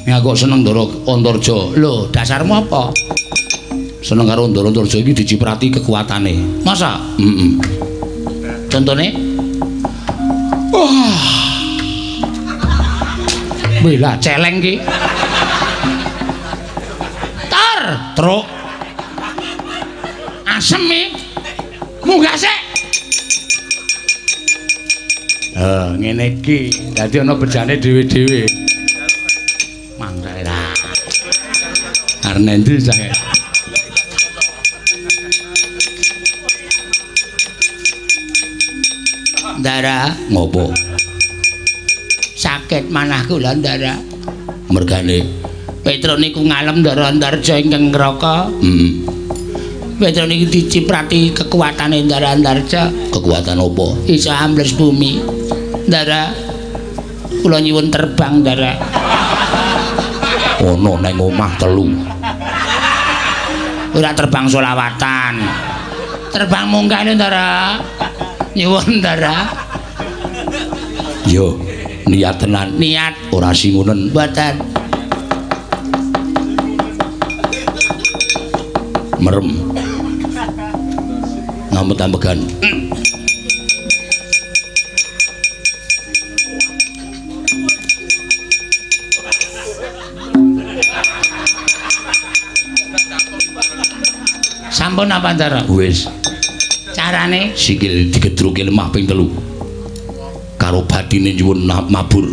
Ya kok seneng Ndara Antarja. Lho, dasarmu apa? Seneng karo Ndara Antarja iki diciprati kekuatane. Masa? Heeh. Contone? Wah. Bela celeng ki. Tar, truk. Asem iki. Munggah sik. Ngene iki. Dadi ana bejane dhewe-dhewe. Mangga ra. Arep endi cah? Ndara, ngopo? Sakit manah kula, Ndara. Mergane Petruk niku ngalem Ndara Antarja ingkang ngraka. Heeh. Petruk niku diciprati kekuatane Ndara Antarja. Kekuatan apa? Iso ambles bumi. Ndara, kula nyuwun terbang, Ndara. Ono nang omah telu. Ora terbang solawatan. Terbang munggah lho, Ndara. Nyuwun, Ndara. Yo, niat tenan. Niat ora singunen. Mboten. Merem. Ngamet ambegan. Sampun apa, Ndara? Wis. Carane sikil digedruke lemah ping 3. Karo batine nyuwun mabur.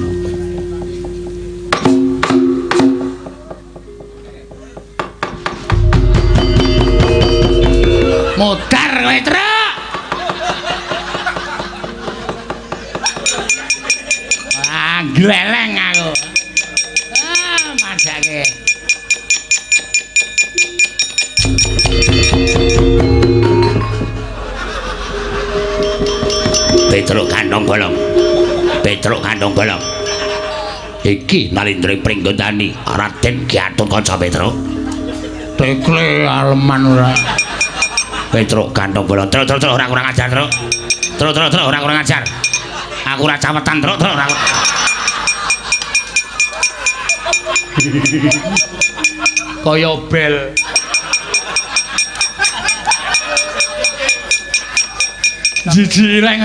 padake. Petruk kantong bolong. Petruk kantong bolong. Iki Nalindra Pringgondani Raden Ki Gatotkaca Petruk. Tekle aleman ora. Petruk kantong bolong. Truk truk truk ora kurang ajar, Truk. Truk truk truk ora kurang ajar. Aku ora cawetan, Truk truk ora. Kaya bel. Jijik reng.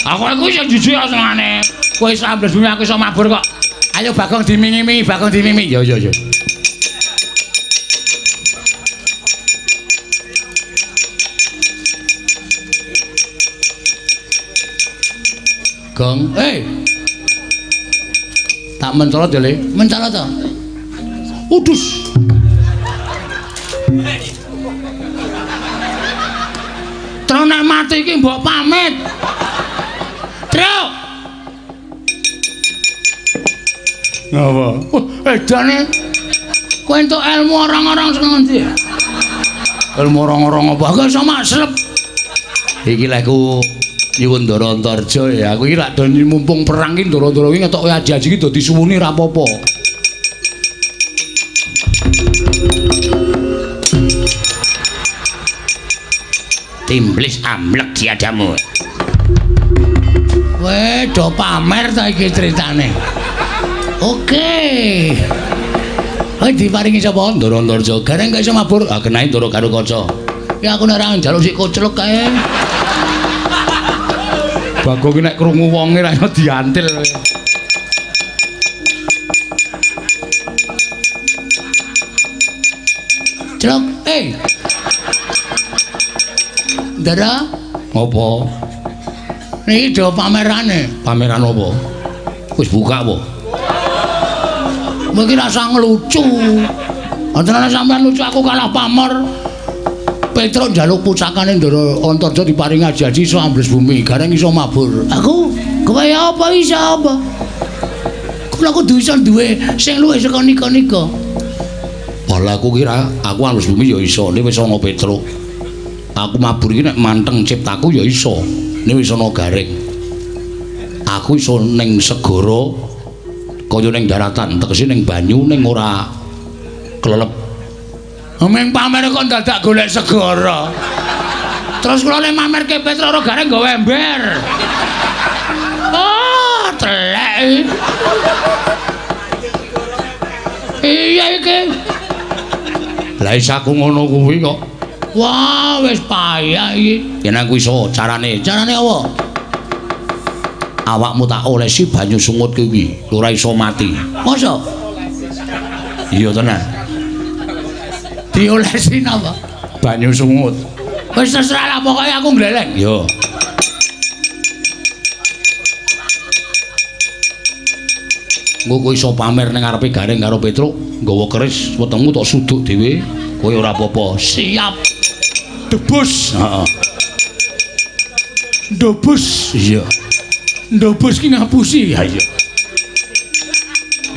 Aku iso jijik senengane. Kowe iso ambles bumi aku iso mabur kok. Ayo Bagong dimingi-mingi, Bagong dimingi. Yo yo yo. Gong, eh. Tak mencolot ya, Le. Mencolot to. Udus. Truk nek mati iki mbok pamit. Truk. Ngapa? Wah, edane. Kowe entuk ilmu orang-orang sing ngendi? Ilmu orang-orang apa? Aku iso maslep. Iki lek ku nyuwun Ndara Antarja ya. Aku iki lak do mumpung perang iki Ndara-ndara iki ngetoke aji-aji iki dadi suwuni ra apa-apa. Timblis amblek diadamu. Weh, do pamer ta iki critane. Oke. Kowe diparingi sapa? Ndara Antarja. Gareng gak iso mabur. Ah, kenae Ndara karo kaca. Ya aku nek ora njaluk sik koclok kae. Bagong ki nek krungu wonge ra iso diantil. Celok, eh. Ndara, Apa? niki do pamerane. Pameran apa? Wis buka apa? Kowe iki rasa ngelucu. Antarane sampean lucu aku kalah pamor. Petruk njaluk pusakane Ndara Antarja diparingi aji-aji iso ambles bumi, gareng iso mabur. Aku kowe apa iso apa? Kula kudu iso duwe sing luwih saka nika-nika. Bala aku kira aku ambles bumi ya iso, nek wis ana Petruk. Aku mabur iki nek manteng ciptaku ya iso. Nek wis ana gareng. Aku iso ning segara kaya ning daratan, tegese ning banyu ning ora klelep. Ming pamer kok dadak golek segara. Terus kula le mamerke Petruk ora gareng nggawa ember. Oh, telek. Iya iki. Lah iso aku ngono kuwi kok. Wah, wis payah iki. Yen aku iso carane. Carane apa? Awakmu tak olesi banyu sungut kuwi, ora iso mati. Masa? Iya tenan. Diolesi napa? Banyu sungut. Wis terserah lah pokoke aku ngleleng. Yo. Engko kowe iso pamer ning ngarepe Gareng karo Petruk, nggawa keris wetengmu tok suduk dhewe, kowe ora apa-apa. Siap. Debus. Heeh. Ndobus. Iya. Ndobus ki ngapusi. Ya iya.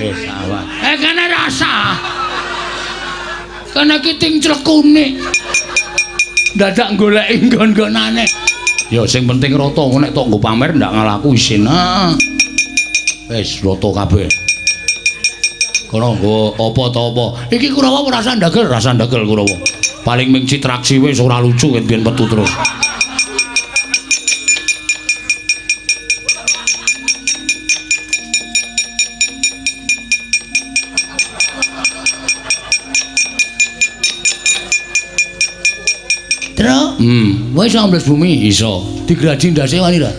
Sawah. Kene rasa. Kene ki ting clekune. Dadak goleki nggon-nggonane. Ya sing penting rata, nek tok nggo pamer ndak ngalaku isin. Ah. Wis rata kabeh. Kono nggo apa ta apa. Iki Kurawa rasa ndagel, rasa ndagel Kurawa. Paling ming citraksi wis ora lucu ket biyen metu terus. Truk, kowe iso ambles bumi? Iso. Digraji ndase wani ra?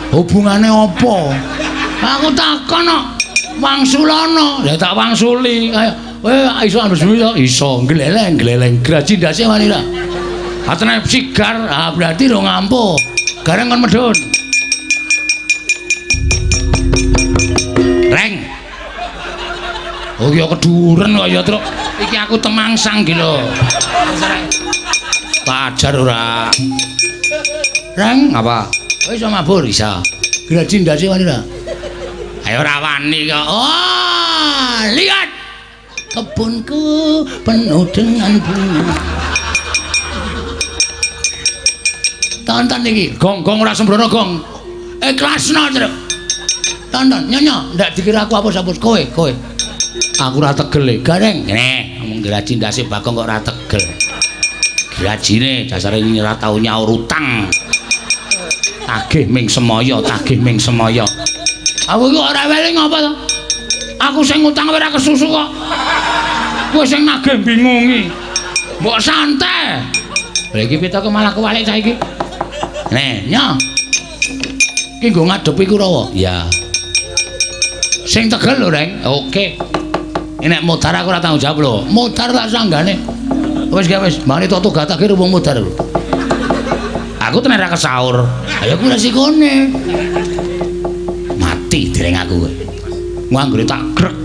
Hubungane apa? Aku takon kok. Wangsulana. Ya tak wangsuli. Ayo, kowe iso ambles bumi to? Iso. Gleleng, gleleng. Graji ndase wani ra? Atene sigar. Ah, berarti ro ngampuh. Gareng kon medhun. Reng. Oh ya keduren kok ya, Truk. Iki aku temangsang iki lho. Tak ajar ora. Reng, apa? Kowe iso mabur? Iso. Graji ndase wani ra? Ayo ora wani kok. Oh, Lihat kebunku penuh dengan bunga. Tonton iki, gong-gong ora sembrono gong. Ikhlasno, Truk. Tonton, nyonya, ndak dikira aku apus-apus kowe, kowe. Aku ora tegel e. Gareng. Ngene, ngomong graji ndase Bagong kok ora tegel. Grajine dasare ora tau nyaur utang. Tagih ming semaya, tagih ming semaya. Aku iki ora weling apa to? Aku sing ngutang ora kesusu kok. Kowe sing nagih bingungi. Mbok santai. Lha iki pitoke malah kewalik saiki. Nih, nyo. Iki nggo ngadepi Kurawa. Ya. Sing tegel lho, Reng. Oke. Nek modar aku ora tanggung jawab lho. Modar tak sanggane. Wis gak wis, mari toto gatake wong modar lho. Aku tenan ora kesaur. Ayo ku resikone. Mati dereng aku kowe. Nganggone tak grek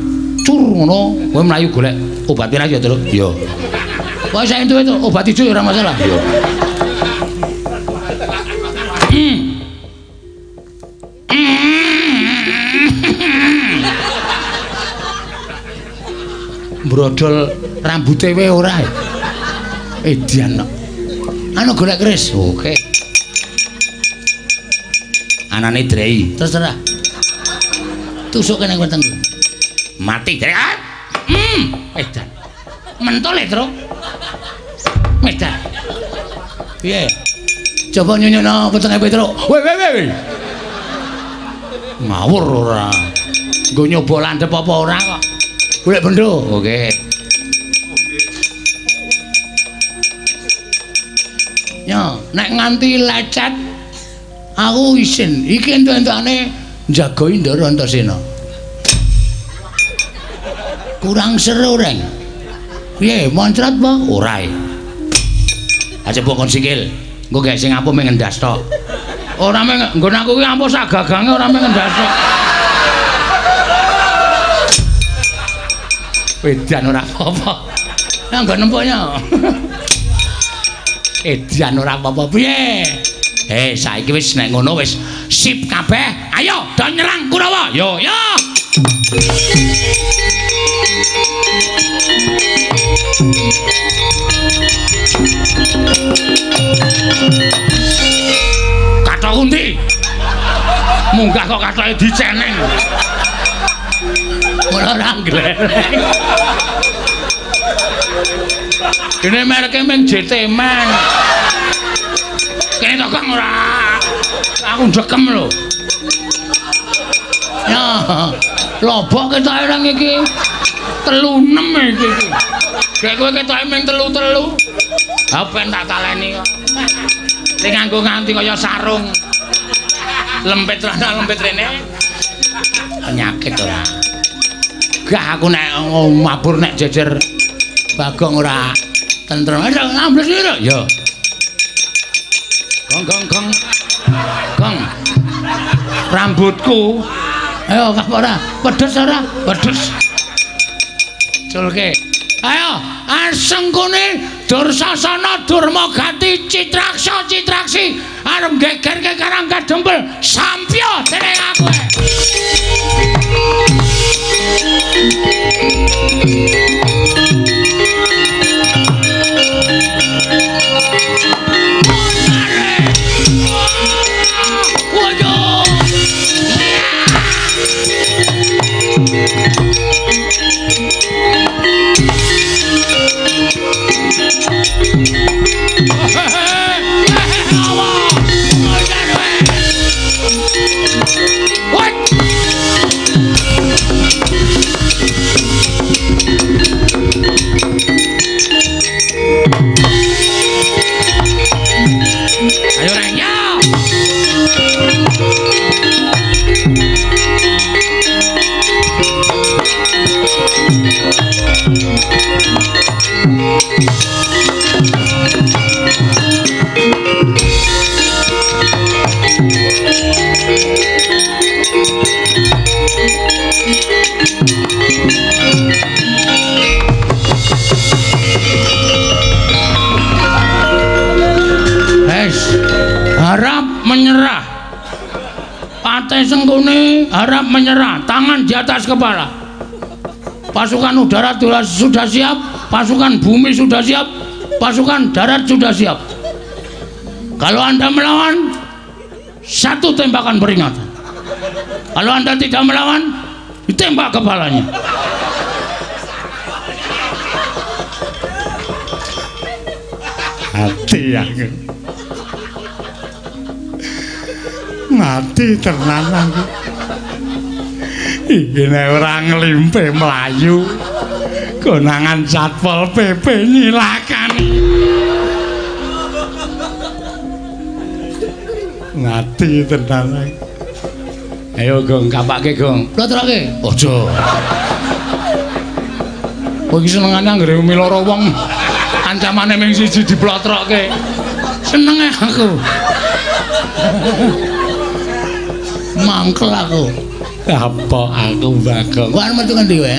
cur ngono, kowe mlayu golek obat pirang ya, Truk? Iya. Pokoke sak entuke obat ijo ya ora masalah. Iya. Brodol rambute wae ora. Edian kok. Anu golek keris. Oke. Anane drei. Terserah. Tusuk kene wetengku. Mati drei. Edan. Mentol e, Truk. Edan. Piye? Coba nyunyono wetenge Petruk. Weh weh weh. Ngawur ora. Nggo nyoba landhep apa ora kok. Golek bendo. Oke. Yo, nek nganti lecet aku isin. Iki entuk-entukane njaga Indara Antasena. Kurang seru, Reng. Piye, moncrot apa? Ora. Aja bokon sikil. Engko gek sing ampuh mung ngendas tok. Ora mung nggon aku ki ampuh sak gagange ora mung ngendas tok. Edan ora apa-apa. Nang nggon nempoknya. Edan ora apa-apa piye? Saiki wis nek ngono wis sip kabeh. Ayo do nyerang Kurawa. Yo yo. Kathok kundi. Munggah kok kathoke diceneng. Ora ora nglereng. Dene mereke mung JT Man. Kene to Kang ora. Aku ndekem lho. Ya, lobok ketoke nang iki. 36 iki. Gek kowe ketoke mung 3-3. Ha ben tak taleni kok. Sing nganggo nganti kaya sarung. Lempit rana lempit rene. Penyakit ora. Gah aku nek mabur nek jejer Bagong ora tentrem. Ambles iki lho. Ya. Gong gong gong. Gong. Rambutku. Ayo kah ora? Pedes ora? Pedes. Culke. Ayo, asengkune Dursasana Durmagati Citraksa Citraksi arep gegerke Karang Kadempel sampya dening aku. Ayo Reng, yo. Harap menyerah. Patih Sengkuni harap menyerah, tangan di atas kepala. Pasukan udara sudah siap, pasukan bumi sudah siap, pasukan darat sudah siap. Kalau Anda melawan, satu tembakan peringatan. Kalau Anda tidak melawan, ditembak kepalanya. Mati aku. Mati tenan aku. Iki nek ora nglimpe mlayu, konangan Satpol PP nyilakani. Mati tenan aku. Ayo Gong, kapake Gong. Plotroke. Aja. Kowe iki senengane anggere miloro wong ancamane ming siji diplotroke. Senenge aku. Mangkel aku. Apa aku Bagong? Kowe arep metu ngendi kowe?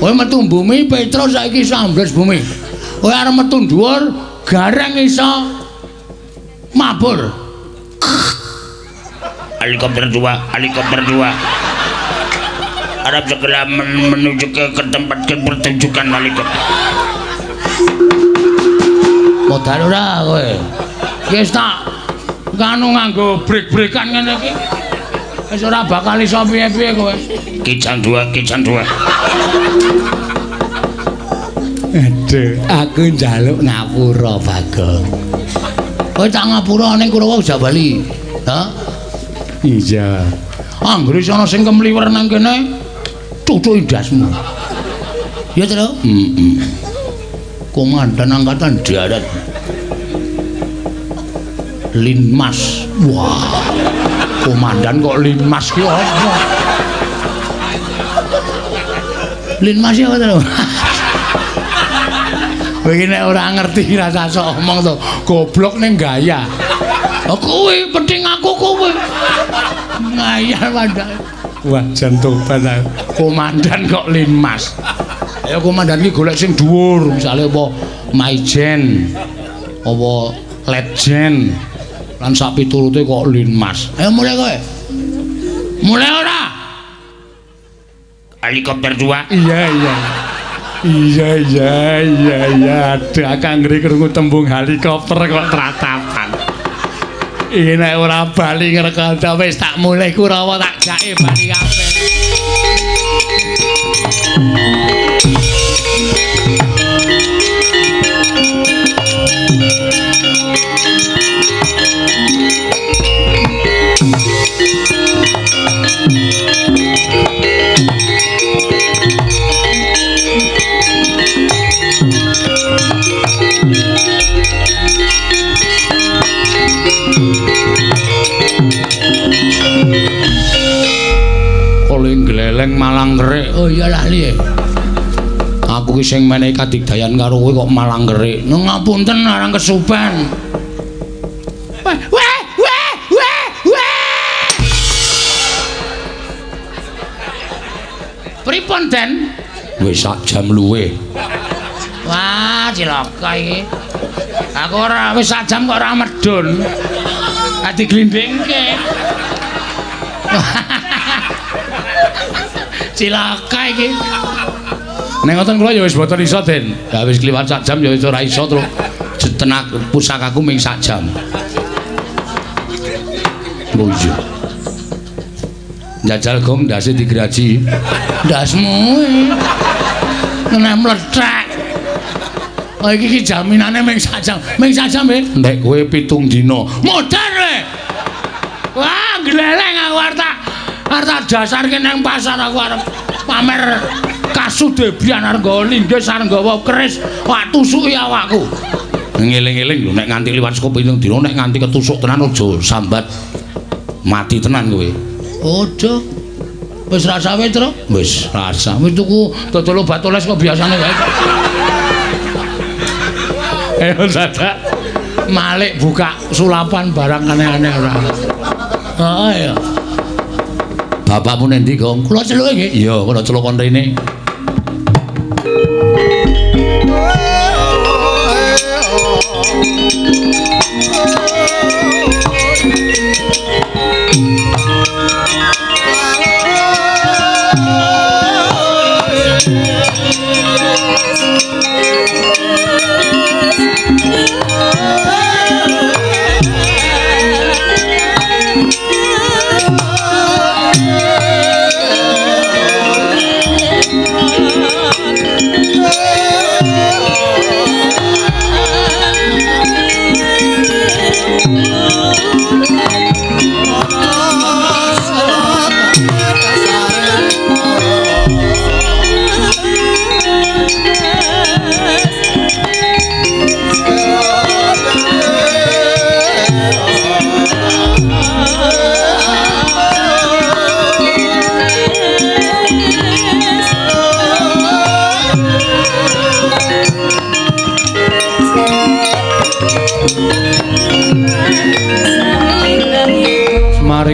Kowe metu bumi Petro saiki iso ambles bumi. Kowe arep metu dhuwur gareng iso mabur. Helikopter 2, helikopter 2. Arab segera menuju ke tempat pertunjukan helikopter. Modal ora kowe? Wis tak kanu nganggo brek-brekan ngene iki. Wis ora bakal iso piye-piye kowe. Kijang 2, kijang 2. Aduh, aku njaluk ngapura Bagong. Kowe tak ngapura ning Kurawa Jabali. Ha? Iya. Anggere ana sing kemliwer nang kene, cucuki ndasmu. Ya, Tru? Heeh. Komandan Angkatan Darat. Linmas. Wah. Komandan kok Linmas ki apa? Linmas ya apa, Tru? Kowe iki nek ora ngerti rasa sok omong to, goblok ning gaya. Oh kowe penting aku kowe. Ngayal mandake. Wah, jan tobat aku. Komandan kok Linmas. Ayo komandan iki golek sing dhuwur, misale apa Maijen, apa Letjen. Lan sak piturute kok Linmas. Ayo mulai kowe. Mulai ora? Helikopter 2. Iya, iya. Iya, iya, iya, iya. Aduh, aku anggere krungu tembung helikopter kok tratapan. Iki nek ora bali ngrekanda wis tak mulih Kurawa tak jake bali kabeh. Kole gleleng malang kerik. Oh iya lali. Aku ki sing menehi kadigdayan karo kowe kok malang kerik. Ngapunten arang kesupen. Weh weh weh weh weh. Pripun, Den? Wis sak jam luwih. Wah, cilaka iki. Aku ora wis sak jam kok ora medun. Ati glindingke. Cilaka iki. Nek ngoten kula ya wis boten iso, Den. Ya wis kliwat sak jam ya wis ora iso terus tenak pusakaku ming sak jam. Oh iya. Njajal gong ndase digraji. Ndasmu. Nek mlethek. Oh iki ki jaminane ming sak jam. Ming sak jam e. Nek kowe 7 dina. Modar kowe. Wah, gleleng aku arep tak dasarke nang pasar aku arep pamer kasudebian arep nggawa linggis arep nggawa keris, wah tusuki awakku. Ngeling-eling lho nek nganti liwat saka 7 dina nek nganti ketusuk tenan aja sambat mati tenan kowe. Aja. Wis rasa wis, Tru? Wis rasa. Wis tuku dodol obat oles kok biasane wae. Ayo dadak malik buka sulapan barang aneh-aneh ora. Heeh ya. Bapakmu nendi, Gong? Kula celuke nggih. Iya, kula celuk kon rene.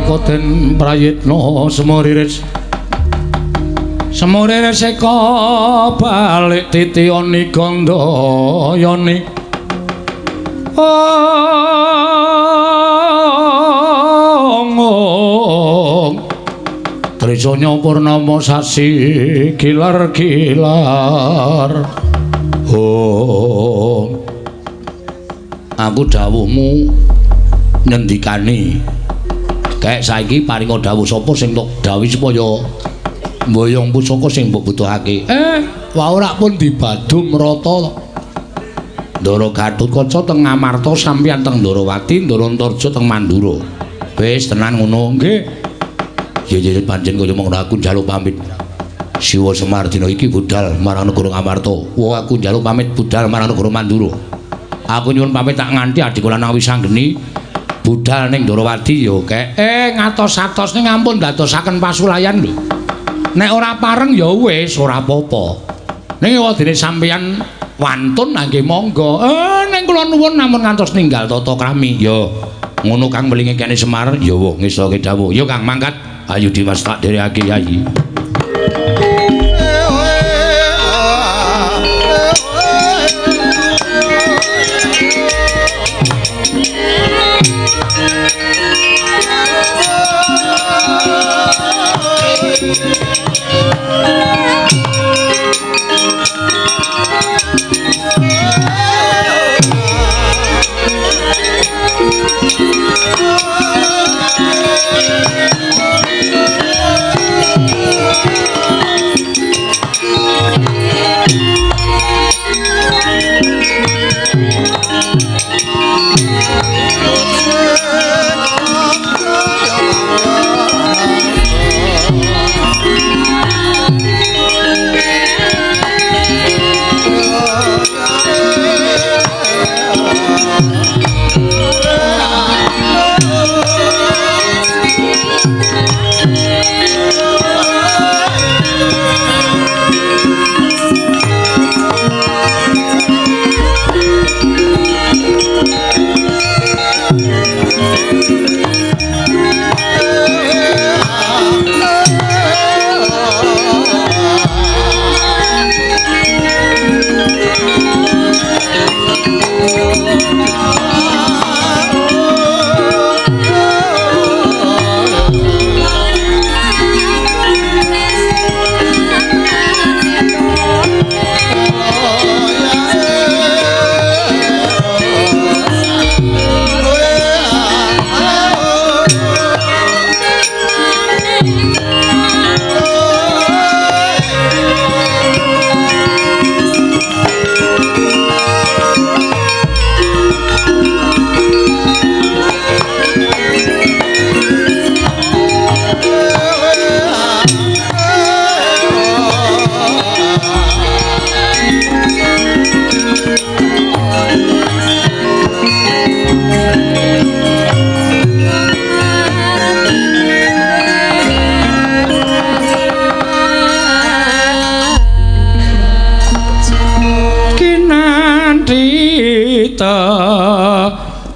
Parika den prayitna semuriris. Semuriris eka balik titiyani gandayani. Ong Trisanya purnama sasi kilar-kilar. Oh, aku dawuhmu nyendikani. Kayak saiki paringa dawuh sapa sing tok dawuhi supaya mboyong pusaka sing mbok butuhake. Wae ora pun dibadum rata. Ndara Gatotkaca teng Ngamarta sampeyan teng Ndarawati, Ndara Antarja teng Mandura. Wis tenan ngono nggih. Yen pancen kaya mengkono aku njaluk pamit. Siwa Semar dina iki budal marang negara Ngamarta. Wah aku njaluk pamit budal marang negara Mandura. Aku nyuwun pamit tak nganti adhiku lanang Wisanggeni budal ning Ndarawati ya kek. Ngatos-atos ning ampun dadosaken pasulayan lho. Nek ora pareng ya wis ora apa-apa. Ning wadene sampeyan wantun nggih monggo. Ning kula nuwun namung ngantos ninggal tata krami. Ya ngono Kang Mlinge kene Semar ya wah ngestoke dawuh. Ya Kang mangkat. Ayo Dimas tak dherekake Yayi.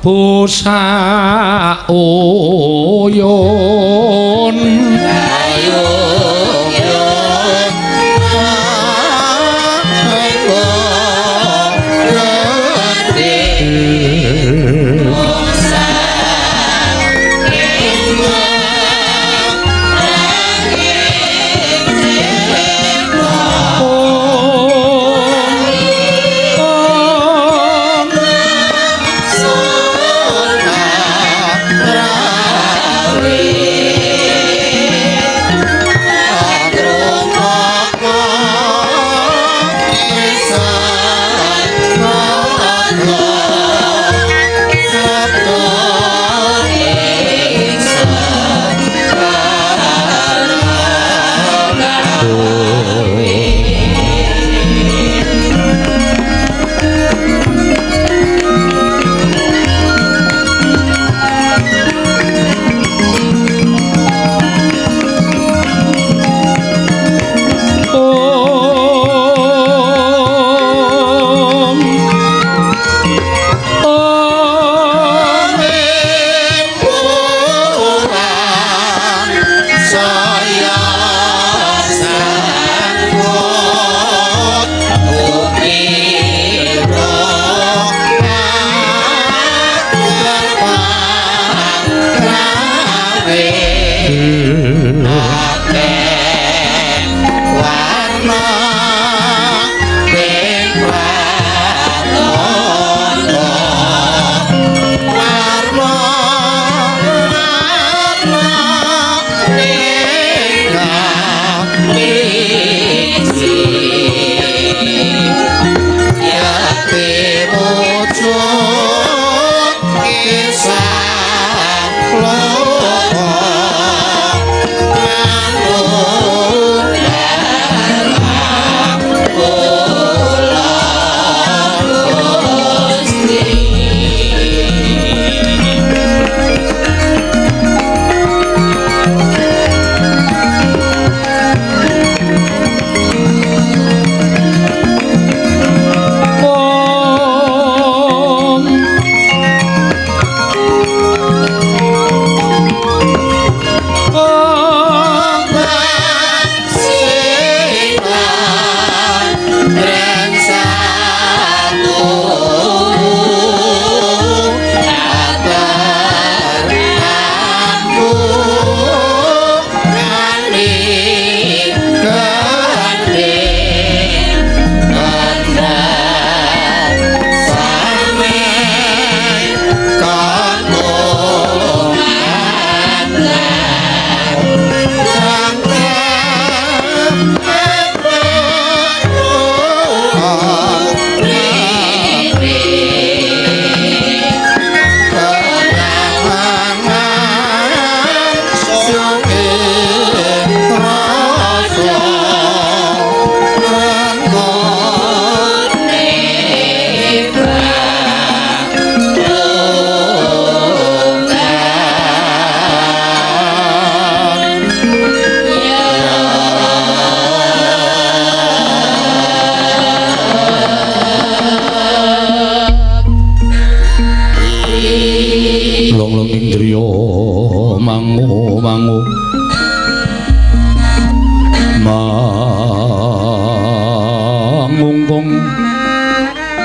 Busa uyun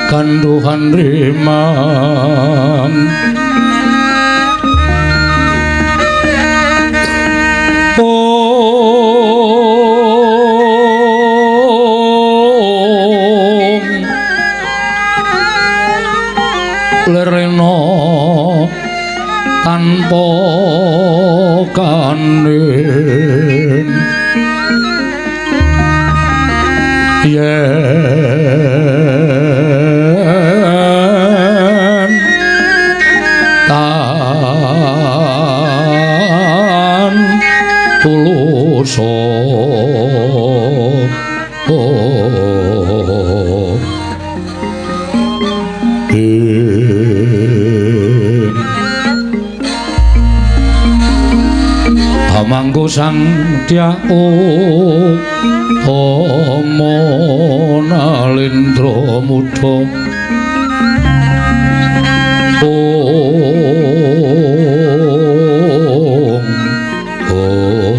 Ganduhan rimang Om Lerena tanpa kanin yen tan tuluso Hamangku sang dyau Tama nalindra mudha Om Om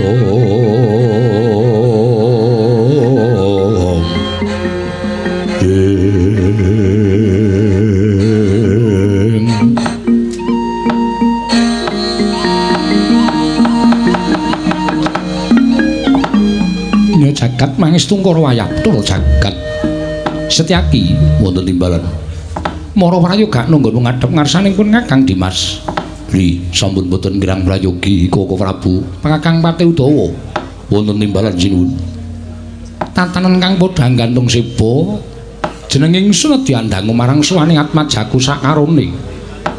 Ing Jagat mangestu karo wayaptul jagat Setyaki wonten timbalan Mara prayoga nunggun ngadhep ngarsaning pun Kakang Dimas. Bli sampun boten kirang prayogi Koko Prabu Kakang Pati Udawa wonten timbalan sinuwun. Tatanan kang padha gantung seba jeneng ingsun diandangu marang suwaning atmajaku sakarone.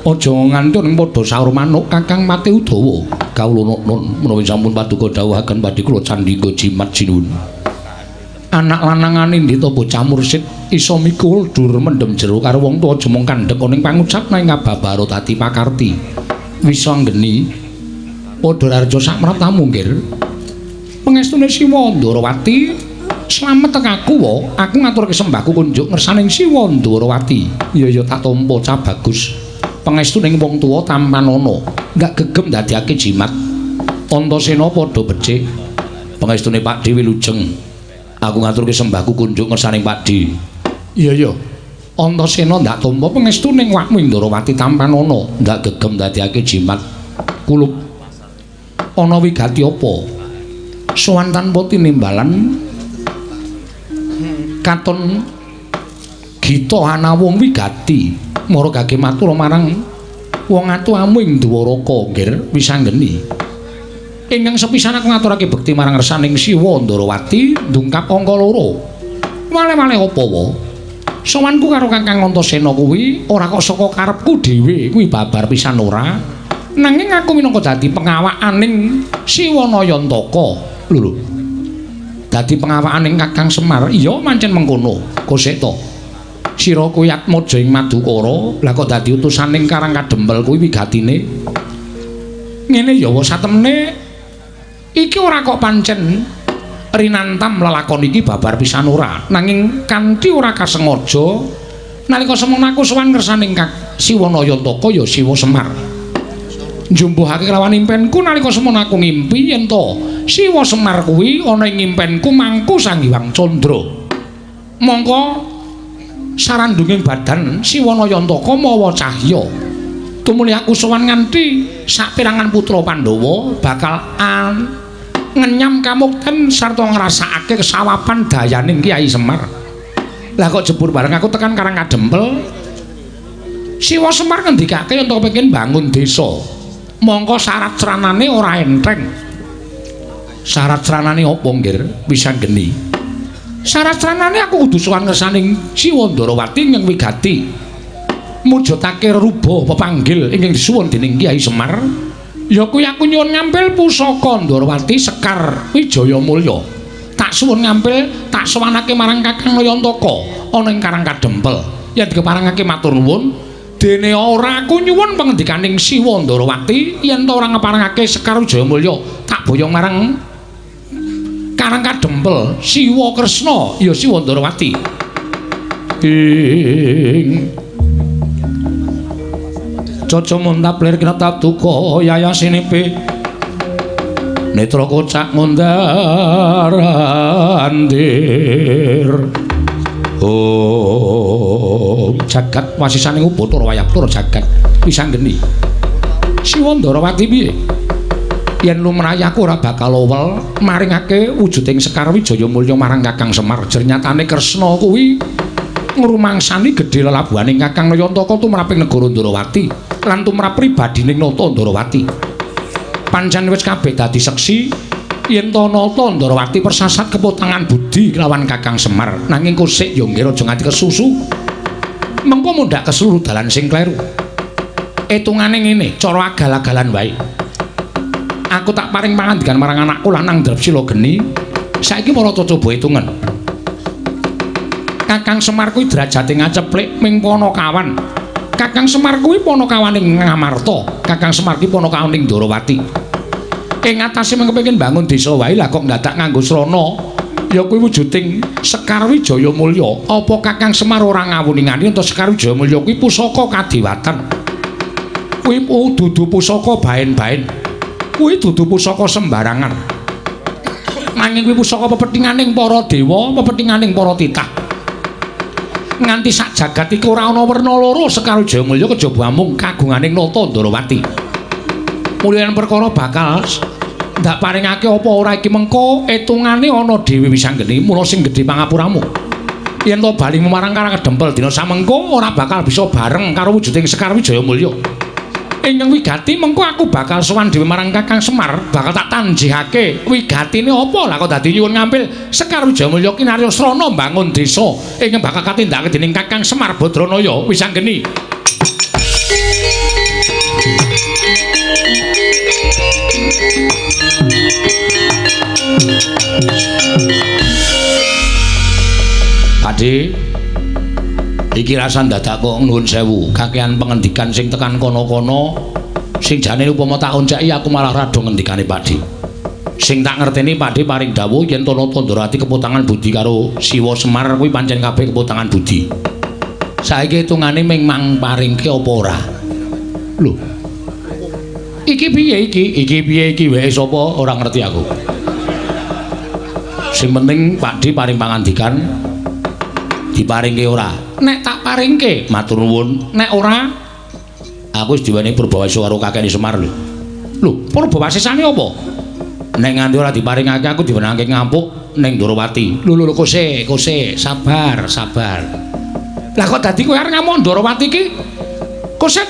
Aja nganti ning padha saur manuk Kakang Pati Udawa. Kawula nun menawi sampun paduka dawuhaken badhe kula candhika jimat sinuwun. Anak lanang anindita bocah mursid iso mikul dur mendem jero karo wong tuwa jemong kandhek ning pangucap nang kababaro dadi pakarti. Wisa nggeni padha raja sakmratamu nggir. Pengestune Siwa Ndorowati slamet tekaku wa aku ngaturke sembahku kunjuk ngersaning Siwa Ndorowati. Iya ya tak tampa cah bagus. Pengestune wong tuwa tampanana ndak gegem ndadekake jimat. Antasena padha becik. Pengestune Pak Dewi Wilujeng. Aku ngaturke sembahku kunjuk ngersaning Pakdi. Iya ya. Antasena ndak tampa pengestune wakmu Ndorowati tampanana ndak gegem ndadekake jimat. Kulup ana wigati apa? Sowan tanpa tinimbalan katon gita anawung wigati. Mara gage matur marang wong atuamu ing Dwaraka nggir wisanggeni. Ingkang sepisan aku ngaturake bekti marang ngersaning Siwa Ndorowati ndungkap angka 2. Wale-wale apa wa? Sowanku karo Kakang Antasena kuwi ora kok saka karepku dhewe, kuwi babar pisan ora. Nanging aku minangka dadi pengawakaning Siwa Nayantaka. Lho lho. Dadi pengawakaning Kakang Semar, iya mancen mengkono. Kosek to. Sira kuwi atmaja ing Madukara, lah kok dadi utusaning Karang Kadempel kuwi wigatine. Ngene ya wa satemene iki ora kok pancen rinantam lelakon iki babar pisan ora, nanging kanthi ora kasengaja nalika semono aku sowan ngersaning Siwa Nayantaka ya Siwa Semar. Njumbuhake kelawan impenku nalika semono aku ngimpi yen to Siwa Semar kuwi ana ing impenku mangku Sang Hyang Candra. Mongko sarandunging badan Siwa Nayantaka mawa cahya. Tumuli aku sowan nganti saperangan putra Pandhawa bakal ngenyam kamukten sarta ngrasakake kesawapan dayaning Kyai Semar. Lah kok jebur bareng aku tekan Karang Kadempel, Siwa Semar ngendikake yen kepengin bangun desa. Mongko syarat sranane ora enteng. Syarat sranane apa nggir? Wisanggeni. Syarat sranane aku kudu sowan ngersaning Siwa Ndorowati ing wigati. Mujudake ruba pepanggil ingkang disuwun dening Kyai Semar ya kuwi aku nyuwun ngampil pusaka Ndorowati Sekar Wijaya Mulya. Tak suwun ngampil, tak sowanake marang Kakang Nayantaka ana ing Karang Kadempel. Yen dikeparengake matur nuwun, dene ora aku nyuwun pangendikaning Siwa Ndorowati yen ta ora ngeparengake Sekar Wijaya Mulya tak boyong marang Karang Kadempel Siwa Kresna ya Siwa Ndorowati. Ing Caca muntap lir kinetap duka yayasinipe netra kocak ngundar andir. Om jagat wasisaning Ubathara Wayabthara jagat Wisanggeni. Siwa Ndarawati piye? Yen lumrahe aku ora bakal owel maringake wujuding Sekar Wijaya Mulya marang Kakang Semar. Jernyatane Kresna kuwi ngrumangsani gedhe lelabuhaning Kakang Nayantaka tumraping negara Ndarawati lan tumrap pribadining Nata Ndarawati. Pancen wis kabeh dadi seksi yen to Nata Ndarawati persasat kepotangan budi kelawan Kakang Semar. Nanging kosik ya nggih aja nganti kesusu. Mengko mundhak keseluruh dalan sing kleru. Etungane ngene, cara agal-agalan wae. Aku tak paring pangandikan marang anakku lanang Drepsila Geni. Saiki marata coba hitungan. Kakang Semar kuwi derajate ngaceplik ming panakawan. Kakang Semar kuwi panakawaning Ngamarta. Kakang Semar kuwi panakawaning Ndarawati. Ing atase mung kepengin bangun desa wae lah kok ndadak nganggo srana. Ya kuwi wujuding Sekar Wijaya Mulya. Apa Kakang Semar ora ngawuningani ento Sekar Wijaya Mulya kuwi pusaka kadewatan. Kuwi dudu pusaka baen-baen. Kuwi dudu pusaka sembarangan. Nanging kuwi pusaka pepethinganing para dewa, pepethinganing para titah. Nganti sak jagat iki ora ana werna loro Sekar Wijaya Mulya kejaba amung kagunganing Nata Ndarawati. Mulyan perkara bakal ndak paringake apa ora iki mengko etungane ana dhewe Wisanggeni, mula sing gedhe pangapuramu. Yen to balimu marang Karang Kedempel dina samengko ora bakal bisa bareng karo wujuding Sekar Wijaya Mulya. Ingkang wigati mengko aku bakal sowan dhewe marang Kakang Semar, bakal tak tanjihake wigatine apa lah kok dadi nyuwun ngampil Sekar Wijaya Mulya kinarya srana mbangun desa ingkang bakal katindakake dening Kakang Semar Badranaya Wisanggeni. Pakde, iki rasan dadak kok nuwun sewu, kakean pengendikan sing tekan kono-kono sing jane upama tak onceki aku malah rada ngendikane Pakde. Sing tak ngerteni Pakde paring dawuh yen to Nata Ndarawati kepotangan budi karo Siwa Semar kuwi pancen kabeh kepotangan budi. Saiki hitungane ming mang paringke apa ora? Lho. Iki piye iki? Iki piye iki wae sapa ora ngerti aku. Sing penting Pakde paring pangandikan diparingke ora? Nek tak paringke, matur nuwun. Nek ora, aku wis diwenehi purbawasa karo kakekne Semar lho. Lho, purbawasane apa? Nek nganti ora diparingake aku diwenehake ngampuk ning Ndarawati. Lho lho kose, kose, sabar, sabar. Lah kok dadi kowe arep ngamuk Ndarawati iki? Kose